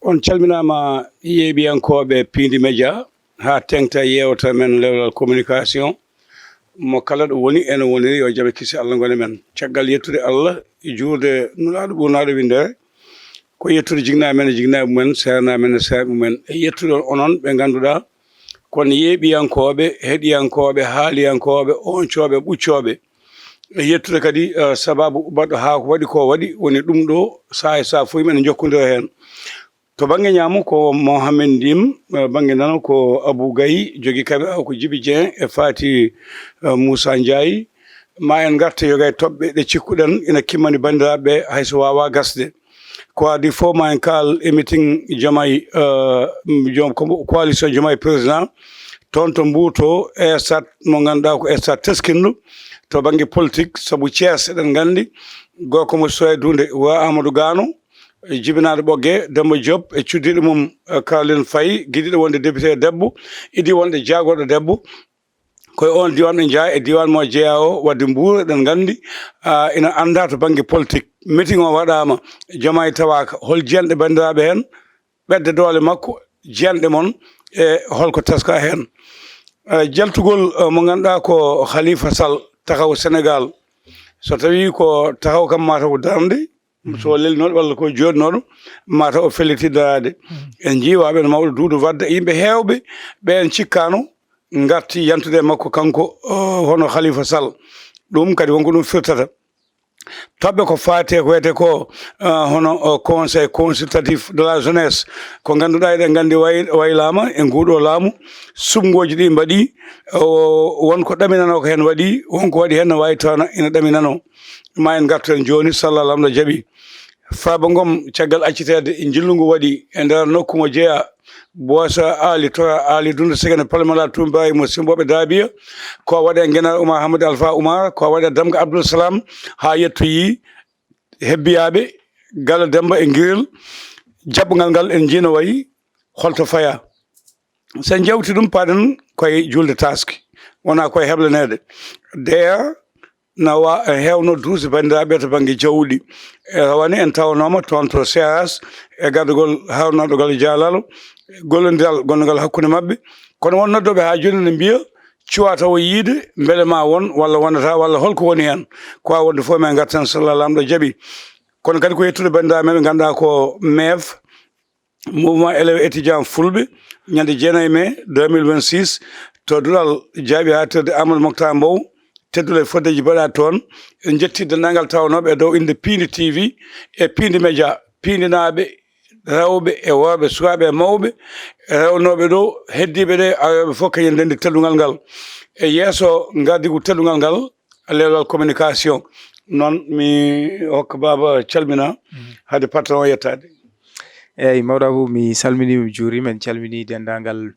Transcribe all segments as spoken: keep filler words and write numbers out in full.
On calminaama, yeeɓiyankooɓe Piindi Media, haa teeŋta yeewtere men lewlal communication. Mo kala ɗo woni, ene woniri, yo jam e kisal Allah ngon e men. Caggal yettude Allah, e juulde Nulaaɗo ɓurnaaɗo winndere, ko yettude jiknaaɓe men e jiknaaɓe mumen, seernaaɓe men e seernaaɓe mumen, e yettude onon ɓe ngannduɗaa kon yeeɓiyankooɓe, heɗiyankooɓe, haaliyankooɓe, ooñcooɓe, ɓuccooɓe. E yettude kadi, eh, sabaabu baɗɗo haa ko waɗi ko waɗi, woni ɗum ɗo, sahaa e sahaa fof men njokkondira heen. To bannge ñaamo ko Mohamed Ndim, eh, bannge nano ko Abou Gaye, jogii kaɓe aw ko Djiby Dieng e Fati, eh, Moussa Ndiaye. Ma en ngarte yoga e toɓɓe ɗe cikkuɗen ina kimmani banndiraaɓe ɓe, hay so waawaa gasde. Ko adii fof ma en kaal e meeting Diomaye, eh, joom ko mbo-, coalition Diomaye président. Toon to Mbour to e stade mo ngannduɗaa ko stade teskinɗo to bannge politique, sabu Thiès eɗen nganndi gorko mo Soya Dunde wa Amadou Gano, e jibinaaɗo Ɓoggee, Demba Diop e cuddiiɗo mum, eh, Caroline Faye, giɗiiɗo wonde député debbo, idii wonde jaagorɗo debbo. Ko e oon diiwaan ɓe njeyaa, e diiwaan mo jeyaa o, waɗde Mbuur, eɗen nganndi, ah, ina anndaa to bannge politique. Meeting o waɗaama, Diomaye tawaaka. Hol jiyanɗe banndiraaɓe heen? Ɓetde doole makko, jiyanɗe mon, e holko teskaa heen? Eh, jaltugol, eh, mo ngannduɗaa ko Khalifa Sall, taxaw Sénégal. So tawii ko taxaw kam, maa taw ko darnde, so lelnooɗo walla ko jooɗnooɗo, maa taw o felliti daraade. En njii waaɓe no mawɗo Duudu Wadda, yimɓe heewɓe ɓe en cikkaano ngarti yantude e makko kanko, o, hono Khalifa Sall. Ɗum kadi wonko ɗum firtata. Toɓɓe ko faati e ko wiyetee ko, ah, hono, o, Conseil consultatif de la jeunesse, ko ngannduɗaa eɗen nganndi way-, waylaama e nguuɗo laamu, suɓngooji ɗi mbaɗi, o, won ko ɗaminanoo ko heen waɗi, won ko waɗi heen no waawi tawna ina ɗaminanoo. Ma en ngartu heen jooni, so Allah Laamɗo jaɓi. Faaba Ngom, caggal acciteede njillu ngu waɗi e nder nokku mo jeyaa, Boosa Aali, Toya Aali, Dunde Segene, Palmala, Tumba, e mo Simbooɓe Daabiya, ko waɗi e Ngenaar Oumar Hamadi Alfa Oumar, ko waɗi e Damga Abdoul Salam, haa yettoyi Hebbiyaaɓe, Gala Demba e Ngirel, jaɓɓungal ngal en njino wayi, holto fayaa. So en njewti ɗum, paaɗen koye juulde taaske, wonaa koye heɓlaneede. Deya na wa-, heewno duusde banndiraaɓe to bannge jawdi. E rawane en tawanooma toon to C R S e gardagol haawnooɗo Gallo Dia Lalo, gollondiral gonngal hakkunde maɓɓe. Kono won noddooɓe haa jooni ne mbiya, cuwaa taw yiide mbele ma won walla wonata walla holko woni heen. Ko waawi wonde fof, men ngartan so Allah Laamɗo jaɓi. Kono kadi ko yettude banndiraaɓe men ɓe ngannduɗaa ko meef, Mouvement élèves étudiants fulɓe, ñande jeenayi mai deux mille vingt-six, to duɗal jaaɓi haaɗtirde Amadou Moctar Mbow, teddule foddeeji mbaɗaa toon. En njetti denndaangal tawanooɓe e dow innde Piindi T V e Piindi Média, piindinaaɓe, rewɓe e worɓe, sukaaɓe e mawɓe, rewnooɓe ɗo, heddiiɓe ɗe, awooɓe fof kañum ndenndi teddungal ngal. E yeeso ngardigu teddungal ngal, lewlal communication. Noon mi hokka baaba calmina, hade patron o yettaade. Eeyi, mawɗo Abou, mi salminii, mi juuriima. En calminii denndaangal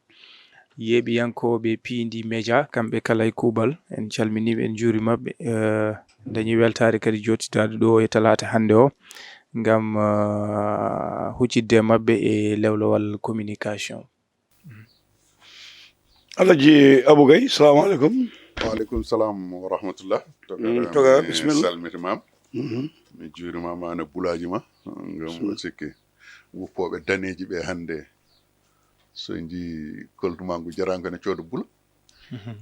yeeɓiyankooɓe Piindi Média, kamɓe kala e kuuɓal. En calminii ɓe, en juuriima ɓe. Eh, dañii weltaare kadi jooɗidaade ɗo e talaata hannde o, ngam, eh, huccitde e maɓɓe e lewlowal communication. Alhaji Abou Gaye, salamu aleykum. Wa aleykum salam wa rahmatullah. Mm, Togara, Togara, mi bisimilla. Salmitimaama. Mhm. Mi juurimaama, ana bulaaji ma. Ngam Bisimilla. Sikki wuppooɓe daneeji ɓe hannde, so njii koltu ma ngu jaraanko ene cooda bula.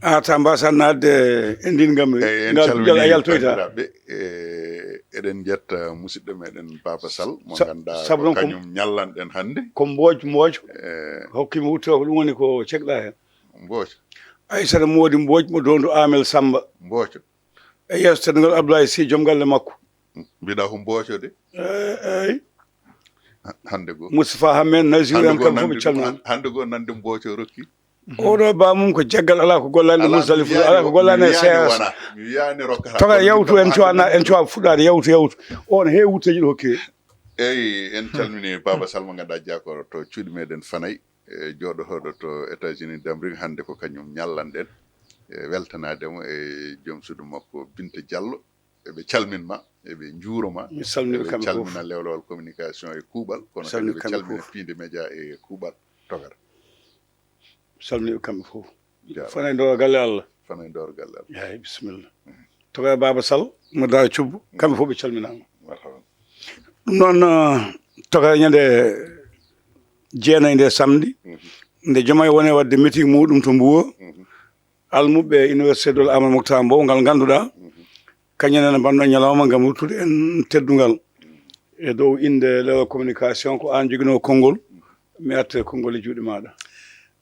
A ta mbasa naatde e ndin ngam Eyi, en ngal calminii duƴal a yaltoyta. Banndiraaɓe. E, eɗen njetta musidɗo meɗen Baba Sall, mo Sa-, ngannduɗaa sabu ko noon ko kañum ñallanɗen hannde. Ko Mbooj, Mbooj. E. Hokkimi wutte o, ko ɗum woni ko cekɗa heen. Mbooj. Aysata Moodi Mbooj mo Doondu Amel Samba. Mbooj. E yeeso teddungal Abdoulaye Sy, joom galle makko. Mbiɗa ko Mbooj de. E, eyi. Ha-, hannde goo. Moustapha Hammet, Nazir Hannde en goo kamɓe fof ɓe nande, calminii. Han-, hannde goo nande Mbooj rokki. Oɗo baamum ko jaggal, alaa ko gollaani Alaa, Muzdalifa, mi wiyaani alaa ko o-, gollaani mi e wiyaani C R S. Wona. Mi wiyaani rokka Toga haaɗo yawtu, en cuwa na-, en cuwa fuɗɗaade yawtu, yawtu. On he wutte jiɗo hokke. Eyi, en calminii Baba Sall mo ngannduɗaa jeyaa ko to cuuɗi meɗen Fanay, e jooɗotooɗo to États-Unis d'Amérique, hannde ko kañum ñallanɗen. E weltanaade mo e joom suudu makko Binta Diallo. Eɓe calmin ma, eɓe njuuro ma. Mi salmini ɓe Eɓe kamɓe fof. Calmina lewlewal communication e kuuɓal, kono kadi Salmini ɓe kamɓe calmina fof. Piindi Média e kuuɓal. Togara. Salmini ɓe kamɓe fof. Jaaraama. Fanay Dooro galle Allah. Fanay Dooro galle Allah. Yaay, bisimilla. Mhm. Togara Baba Sall, mo Daara Cubbu, kamɓe fof ɓe calminaama. Marhaban. Ɗum noon, eh, Togara ñande jeenayi nde samedi, nde Diomaye woni e waɗde meeting muɗum to Mbour, almuɓɓe Université Dol Amadou Moctar Mbow, ngal ngannduɗaa, kañum en mbanno ñalawma ngam ruttude en teddungal. E dow innde Leewal Communication, ko aan joginoo konngol, mi arta e konngol e juuɗe maaɗa.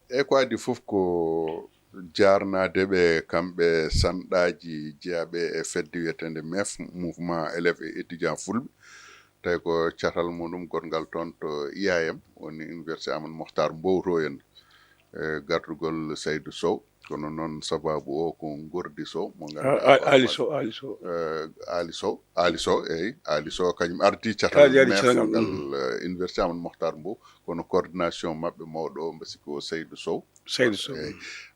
Eyi, ko adii fof ko jaarnaade ɓe, kamɓe sanɗaaji jeyaaɓe e fedde wiyeteende meef, Mouvement Élèves et Étudiants Fulɓe. Tawi ko catal muɗum gonngal toon to I A M, woni Université Amadou Mokhtar Mbow to en, e gardugol Saydou Sow. Kono noon, sabaabu o ko Gordi Sow, mo ngannduɗaa, Ali Sow, Ali Sow. Eh, Ali Sow, Ali Sow, eyi, Ali Sow kañum ardii catal meef ngal, eh, Université Amadou Mokhtar Mbow, kono coordination maɓɓe mawɗo o, mbi sikki ko Saydou Sow. Saydou Sow. Eyi.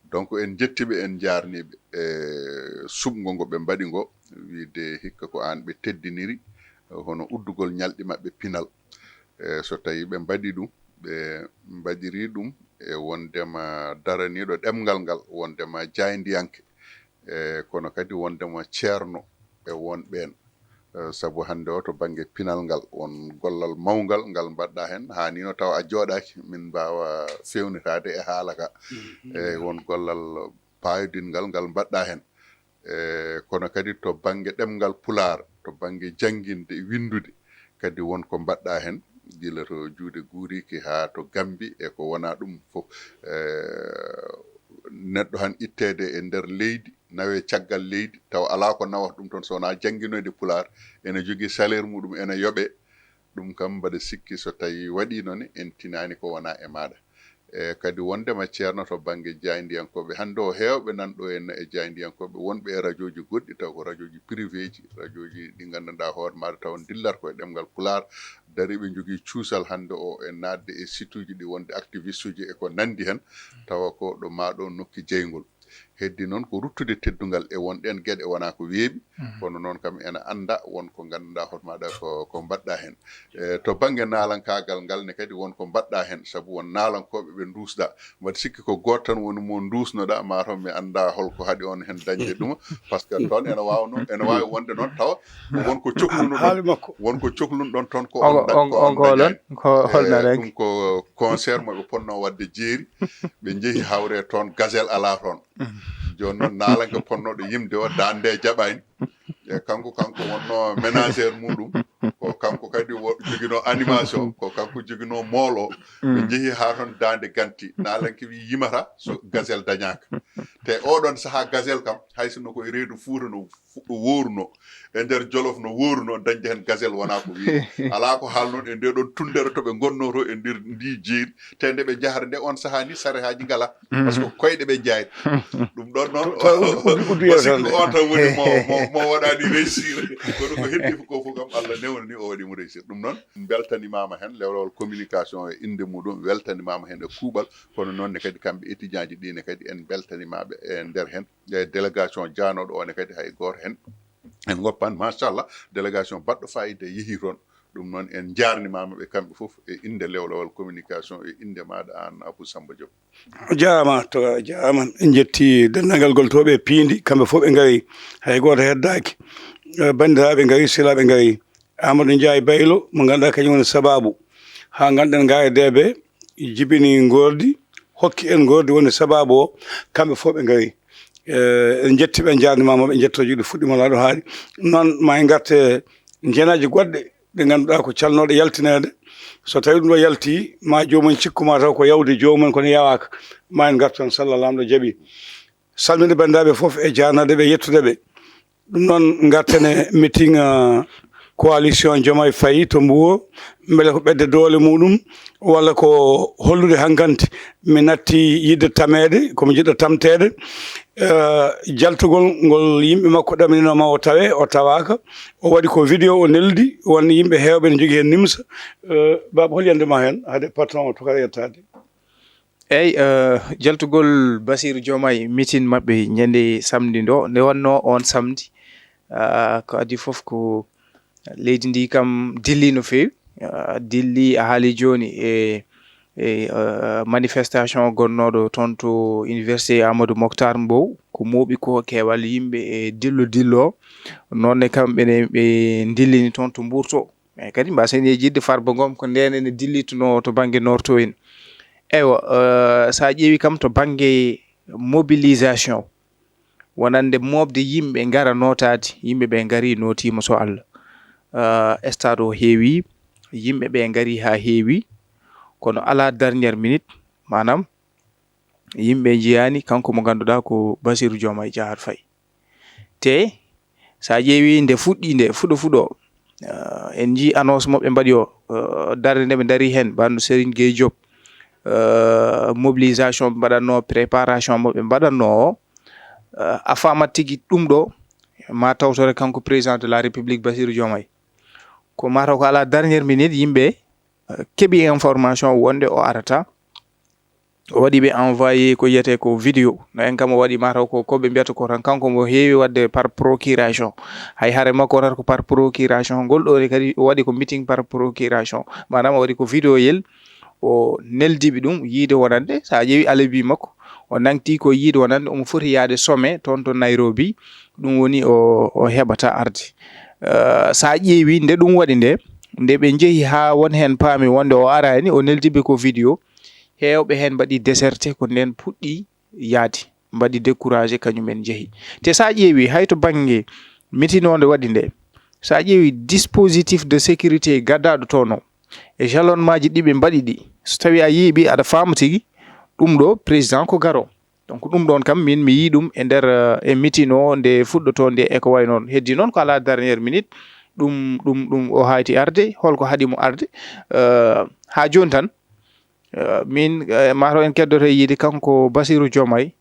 Donc, en njettii ɓe, en njaarnii ɓe e suɓngo ngo ɓe mbaɗi ngo, wiyde hikka ko aan ɓe teddiniri, hono uddugol ñalɗi maɓɓe pinal. E so tawii ɓe mbaɗii ɗum, ɓe mbaɗirii ɗum e wonndema daraniiɗo ɗemngal ngal, wonndema jaayndiyanke, e kono kadi wonndema ceerno e won ɓeen. Eh, sabu hannde o to bannge pinal ngal, won gollal mawngal ngal mbaɗɗaa heen, haa nii no tawa a jooɗaaki, min mbaawa feewnitaade e haala ka. E won gollal paayodinngal ngal mbaɗɗaa heen. E kono kadi to bannge ɗemngal Pulaar, to bannge jannginde e winndude, kadi won ko mbaɗɗaa heen, gila to juuɗe guuriiki haa to Gammbi e ko wonaa ɗum fof. E neɗɗo han itteede e nder leydi, nawee caggal leydi, tawa alaa ko nawata ɗum toon so wonaa jannginoyde Pulaar, ene jogii salaire muɗum, ene yoɓee. Ɗum kam, mbaɗa sikki so tawii waɗii noon, en tinaani ko wonaa e maaɗa. E kadi wonndema ceerno to bannge jaayndiyankooɓe, hannde o heewɓe nan ɗo en e jaayndiyankooɓe wonɓe e rajooji goɗɗi, taw ko rajooji privéji, rajooji ɗi nganndanɗaa hoore maaɗa taw ndillat ko e ɗemngal Pulaar, dariiɓe njogii cuusal hannde o e naatde e site uji ɗi wonde activiste uji e ko nanndi heen, tawa ko ɗo maa ɗo nokki jeyngol. Heddi noon ko ruttude teddungal e won ɗeen geɗe wonaa ko weeɓi, kono noon kam ene annda won ko nganndanɗaa hoto maaɗa ko, ko mbaɗɗaa heen. E, to bannge naalankaagal ngal ne kadi won ko mbaɗɗaa heen, sabu won naalankooɓe ɓe nduusɗaa. Mbaɗa sikki ko gooto tan woni mo nduusnoɗaa, maa taw mi annda hol ko haɗi on heen dañde ɗum, parce que toon ene waawno, ene waawi wonde noon tawa ko won ko coklunɗon, won ko coklunɗon toon ko on, on, ko on on ko dañaani. Ko holno rek? Ɗum ko concert mo ɓe potnoo waɗde jeeri, ɓe njehi hawre toon, gazelle alaa toon. Jooni noon, naalanke potnooɗo yimde o, daande jaɓaani. E kanko, kanko wonnoo ménagère muɗum, ko kanko kadi wo-, joginoo animation, ko kanko joginoo mool o. Ɓe njehi haa toon, daande ganti. Naalanke wi yimata so gazelle dañaaka. Te oɗon sahaa gazelle kam, hay sinno ko e reedu Fuuta no fu-, wooruno, e nder Jolof no wooruno, dañde heen gazelle wonaa ko weeɓi. Alaa ko haalnoon e ndee ɗoon tunndere to ɓe ngonnoo to e nder ndii jeeri. Te nde ɓe njahata nde, oon sahaa ni sarehaaji ngalaa. Parce que koyɗe ɓe njaayata. Ɗum ɗoon noon, o sikki ko on tan woni mo, mo, mo waɗaani réussir. Kono ko heddi fof ko fof kam, Allah newnani o waɗi mo réussir. Ɗum noon, mbeltanimaama heen, lewlewol communication e innde muɗum, weltanimaama heen e kuuɓal. Kono noon ne kadi, kamɓe étudiant ji ɗi ne kadi, en mbeltanimaɓe e nder heen. E délégation jaanooɗo o ne kadi, hay gooto heen en ngoppan, machallah, délégation baɗɗo fayida yehi toon. Ɗum noon, en njaarnimaama ɓe kamɓe fof e innde lewlewol communication e innde maaɗa aan Abou Samba Diop. Jaaraama, to jaaraama. En njetti denndaangal gollotooɓe e piindi, kamɓe fof ɓe ngari, hay gooto heddaaki. Eh, banndiraaɓe ngari, sehilaaɓe ngari. Amadou Ndiaye Baylo, mo ngannduɗaa kañum woni sabaabu haa nganɗen ngaaredeeɓe jibini ngoordi, hokki en ngoordi woni sabaabu o, kamɓe fof ɓe ngari. Eh, en njetti ɓe, en njaarnimaama ɓe, en njetto juuɗe fuɗɗiima laaɗo haaɗi. Noon ma en ngarte njenaaji goɗɗe ɗe ngannduɗaa ko calnooɗe yaltineede. So tawii ɗum ɗo yaltii, ma joomum cikku ma taw ko yawde joomum, kono yawaaka. Ma en ngartu tan, salla Laamɗo jaɓi. Salminde banndiraaɓe fof e jaarnaade ɓe, yettude ɓe. Ɗum noon, ngarten e meeting, ah, coalition Diomaye Faye to Mbour, mbele ko ɓetde doole muɗum, walla ko hollude hankanti mi natti yiɗde tameede, ko mi jiɗɗo tamteede, eh, jaltugol ngol yimɓe makko ɗaminino ma o tawe, o tawaaka, o waɗi ko vidéo o neldi, wonde yimɓe heewɓe ne njogii heen nimsa. Eh, Baaba, hol yiyannde ma heen, hade patron o tokara yettaade? Eyi, eh, jaltugol Bassirou Diomaye meeting maɓɓe ñande samedi ndo, nde wonno on samedi, ah, ko adii fof ko leydi ndi kam dilli no feewi. Ah, dilli, a haali jooni e, e, eh, manifestation gonnooɗo toon to Université Amadou Mokhtar Mbow, ko mooɓi ko keewal yimɓe e dillo dillo o. Noon ne kamɓe ne ɓe ndillini toon to Mbour to. Eyi, kadi mbaasen yejjitde Farba Ngom, ko ndeen ene dillitunoo to bannge Nord to en. Eywa, eh, so a ƴeewi kam to bannge mobilisation, wonande mooɓde yimɓe ngara nootaade, yimɓe ɓe ngarii nootiima so Allah. Eh, stade o heewi, yimɓe ɓe ngarii haa heewi, kono alaa dernière minute, maanaam yimɓe njiyaani kanko mo ngannduɗaa ko Bassirou Diomaye Diakhar Faye. Te so a ƴeewi nde fuɗɗi nde, fuɗo fuɗo, eh, en njii annonce mo ɓe mbaɗi o, eh, darnde nde ɓe ndarii heen, banndo Serigne Gueye Diop, eh, mobilisation ɓe mbaɗatnoo, préparation mo ɓe mbaɗatnoo o, eh, a faamat tigi ɗum ɗo ma tawtore kanko président de la République Bassirou Diomaye. Ko mataw ko à la dernière minute yimɓe, eh, keɓi information wonde o arata. O waɗi ɓe envoyé ko yiyetee ko vidéo. No en kam o waɗi mataw ko, ko ɓe mbiyata ko tan kanko mo heewi waɗde par procuration. Hay hare makko o tan ko par procuration. Ngol ɗo ne kadi o waɗi ko meeting par procuration. Maanaam o waɗi ko vidéo yel, o neldiɓe ɗum yiide wonande, so a ƴeewi alibi makko, o nangti ko yiide wonande omo foti yaade sommet toon to Nairobi. Ɗum woni o, o heɓata arde. Eh, so a ƴeewi nde ɗum waɗi nde, nde ɓe njehi haa won heen paami wonde o araani, o neldiɓe ko vidéo. Heewɓe heen mbaɗi déserté, ko ndeen puɗɗi yaade, mbaɗi découragé, kañum en njehi. Te so a ƴeewi hay to bannge mitinoonde waɗi nde, so a ƴeewi dispositif de sécurité gaddaaɗo toon o, e jalonmaaji ɗi ɓe mbaɗi ɗi, so tawii a yii ɓi, aɗa faama tigi ɗum ɗo président ko garo. Donc ɗum ɗoon kam, min mi yii ɗum e nder, eh, e meeting o nde fuɗɗotoo nde e ko wayi noon. Heddi noon ko à la dernière minute, ɗum, ɗum, ɗum o hayti arde, holko haɗi mo arde, eh, haa jooni tan, eh, min, eh, mataw en keddoto e yiide kanko Bassirou Diomaye,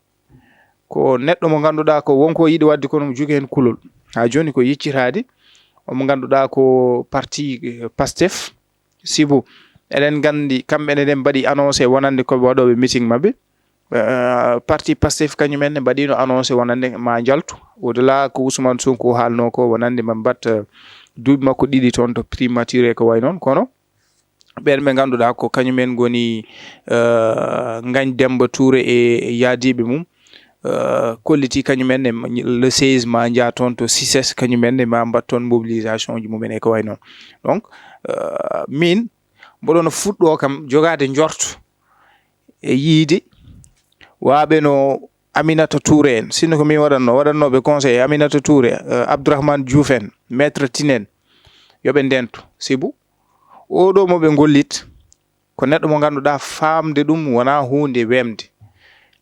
ko neɗɗo mo ngannduɗaa ko won ko yiɗi waɗde kono mo jogii heen kulol. Haa jooni ko yeccitaade, omo ngannduɗaa ko parti, eh, Pastef, sibu eɗen nganndi kamɓe ne eɗen mbaɗi annoncé wonande ko ɓe waɗooɓe meeting maɓɓe. Eh, parti Pastef kañum en ne mbaɗino annoncé wonande ma njaltu. Au delà ko Ousmane Sonko haalno ko wonande ma mbaɗ, eh, duuɓi makko ɗiɗi toon to primature e ko wayi noon. Kono ɓeen ɓe ngannduɗaa ko kañum en ngoni, eh, Ngagne Demba Touré e, e yaadiiɓe mum, eh, kolliti kañum en ne ma-, le seize ma njaa toon to sises, kañum en ne ma mbaɗ toon mobilisation ji mumen e ko wayi noon. Donc, eh, min mboɗo no fuɗɗoo kam jogaade njorto e yiide waaɓe no Aminata Touré en, sinno ko min waɗatno, waɗatnooɓe conseil Aminata Touré, eh, Abdourahmane Diouf en, Maître Tine en, yo ɓe ndento. Sibu, oɗo mo ɓe ngollit, ko neɗɗo mo ngannduɗaa faamde ɗum wonaa huunde weemde.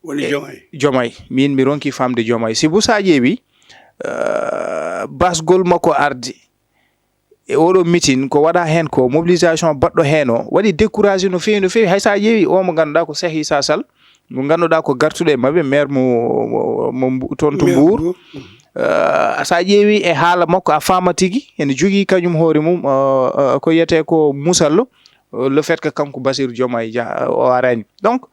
Woni E, Diomaye. Diomaye. Min mi ronki faamde Diomaye. Sibu so a ƴeewi, eh, basgol makko arde, e oɗo meeting ko waɗa heen ko, mobilisation baɗɗo heen o, waɗi découragé no feewi, no feewi. Hay so a ƴeewi o mo ngannduɗaa ko Cheikh Issa Sall, mo ngannduɗaa ko gartuɗo e maɓɓe, maire mo, mo, mo Mbu-, toon to Maire Mbour. Mbour. Eh, so a ƴeewi e haala makko, a faama tigi ene jogii kañum hoore mum, eh, eh, ko yiyetee ko musallo, eh, le fait que kanko Bassirou Diomaye Dia, eh, o araani. Donc,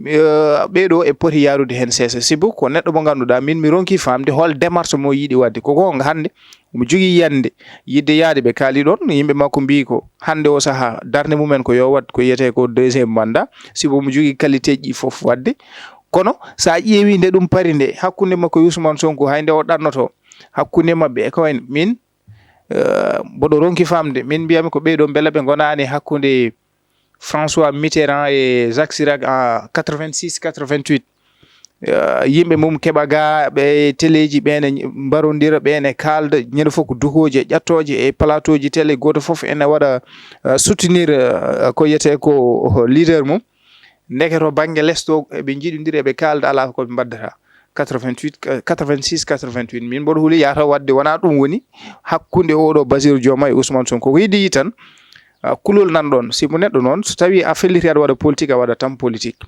eh, ɓeeɗo e poti yaarude heen seesa. Sibu ko neɗɗo mo ngannduɗaa, min mi ronki faamde hol démarche mo yiɗi waɗde. Ko goonga hannde omo jogii yiyannde, yiɗde yahde ɓe kaali ɗoon, yimɓe makko mbiyi ko hannde o sahaa darnde mumen ko yo waɗ ko yiyetee ko deuxième mandat, sibu omo jogii qualité ji ɗi fof waɗde. Kono so a ƴeewi nde ɗum pari nde, hakkunde makko e Ousmane Sonko, hay nde o ɗannotoo, hakkunde maɓɓe e ko wayi no min, eh, mboɗo ronki faamde, min mbiyami ko ɓeeɗo mbela ɓe ngonaani hakkunde François Mitterrand e Jacques Chirac en quatre-vingt-six quatre-vingt-huit. Eh, yimɓe mum keɓa ga ɓe teleeji, ɓeen e mbarondira, ɓeen e kaalda, ñande fof ko dukooji e ƴattooje e plateauji télé, gooto fof ene waɗa, eh, soutenir, eh, ko yiyetee ko leader mum. Ndeke to bannge les to, eɓe njiɗondira, eɓe kaalda, alaa ko ɓe mbaddata. Quatre-vingt-huit, eh, quatre-vingt-six quatre-vingt-huit. Min mboɗo huli yaata waɗde, wonaa ɗum woni hakkunde oɗo Bassirou Diomaye e Ousmane Sonko. Ko yiɗi tan, ah, kulol nan ɗoon. Sibu neɗɗo noon, so tawii a felliti aɗa waɗa politique, a waɗat tan politique.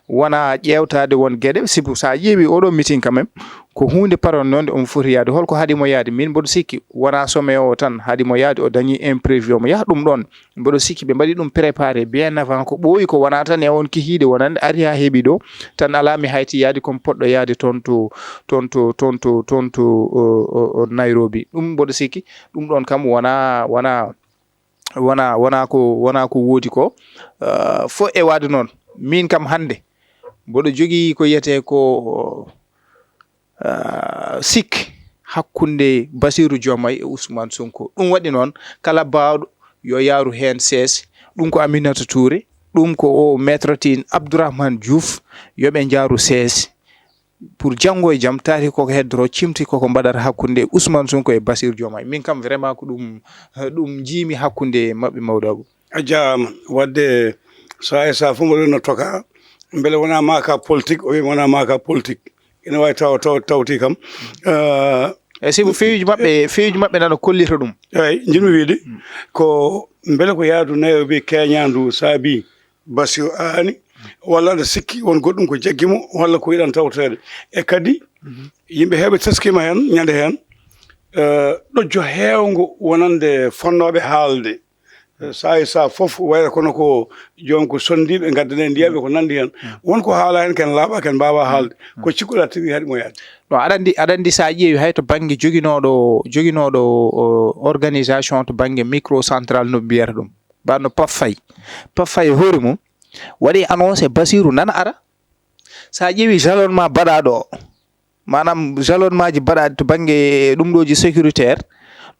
Wonaa ƴeewtaade won geɗe, sibu so a ƴeewi oɗo meeting quand même, ko huunde paronnonde omo foti yaade. Holko haɗi mo yaade? Min mboɗo sikki wonaa sommet o tan haɗi mo yaade, o dañi imprévu, omo yaha ɗum ɗoon. Mboɗo sikki ɓe mbaɗi ɗum préparé bien avant, ko ɓooyi ko wonaa tan e on kihiiɗe wonande ari haa heɓi ɗo, tan alaa mi hayti yaade komi poɗɗo yaade toon to, toon to, toon to, toon to, o, o, o Nairobi. Ɗum mboɗo sikki, ɗum ɗoon kam wonaa, wonaa, wonaa, wonaa ko, wonaa ko woodi ko, eh, fo e waade noon. Min kam hannde, mboɗo jogii ko yiyetee ko, ah, sikke hakkunde Bassirou Diomaye e Ousmane Sonko. Ɗum waɗi noon, kala baawɗo yo yaaru heen seese. Ɗum ko Aminata Touré, Ɗum ko o maître tin Abdourahmane Diouf, yo ɓe njaaru sees pour janngo e jam taati koko heddoro cimti koko mbaɗata hakkunde Ousmane Sonko e Bassirou Diomaye. Min kam vraiment ko ɗum ɗum njiimi hakkunde maɓɓe mawɗo Abou. A jaaraama. Wadde so a esa fof mboɗo no toka mbele wona maka politique o wi wona maka politique ina wawi taw taw tawti kam. Eh, e sibu fewiji maɓɓe fewiji maɓɓe nana kollita ɗum. Eyi, jinmi wiide ko mbele ko yaadu nayo ɓe keñandu saabi Basiru aani walla aɗa sikki won goɗɗum ko jaggi mo walla ko yiɗan tawtoreede? E kadi yimɓe heewɓe teskima heen ñande heen, eh, ɗojjo heewngo wonande fonnooɓe haalde. Eh, saa e saa fof wayra kono ko joom ko sonndiiɓe ngaddane ndiyaɓe ko nanndi heen. Won ko haala heen ken laaɓa ken mbaawa haalde. Ko cikkuɗa tigi haɗi mo yaade? No aɗa anndi aɗa anndi so a ƴeewi hay to bannge joginooɗo joginooɗo organisation to bannge micro central no mbiyata ɗum mbaɗno paffay paffay e hoore mum waɗi annoncé basiru nana ara. So a ƴeewi jalon ma baɗaɗo o maanaam jalon maji baɗaɗi to bangge ɗum ɗo ji sécuritaire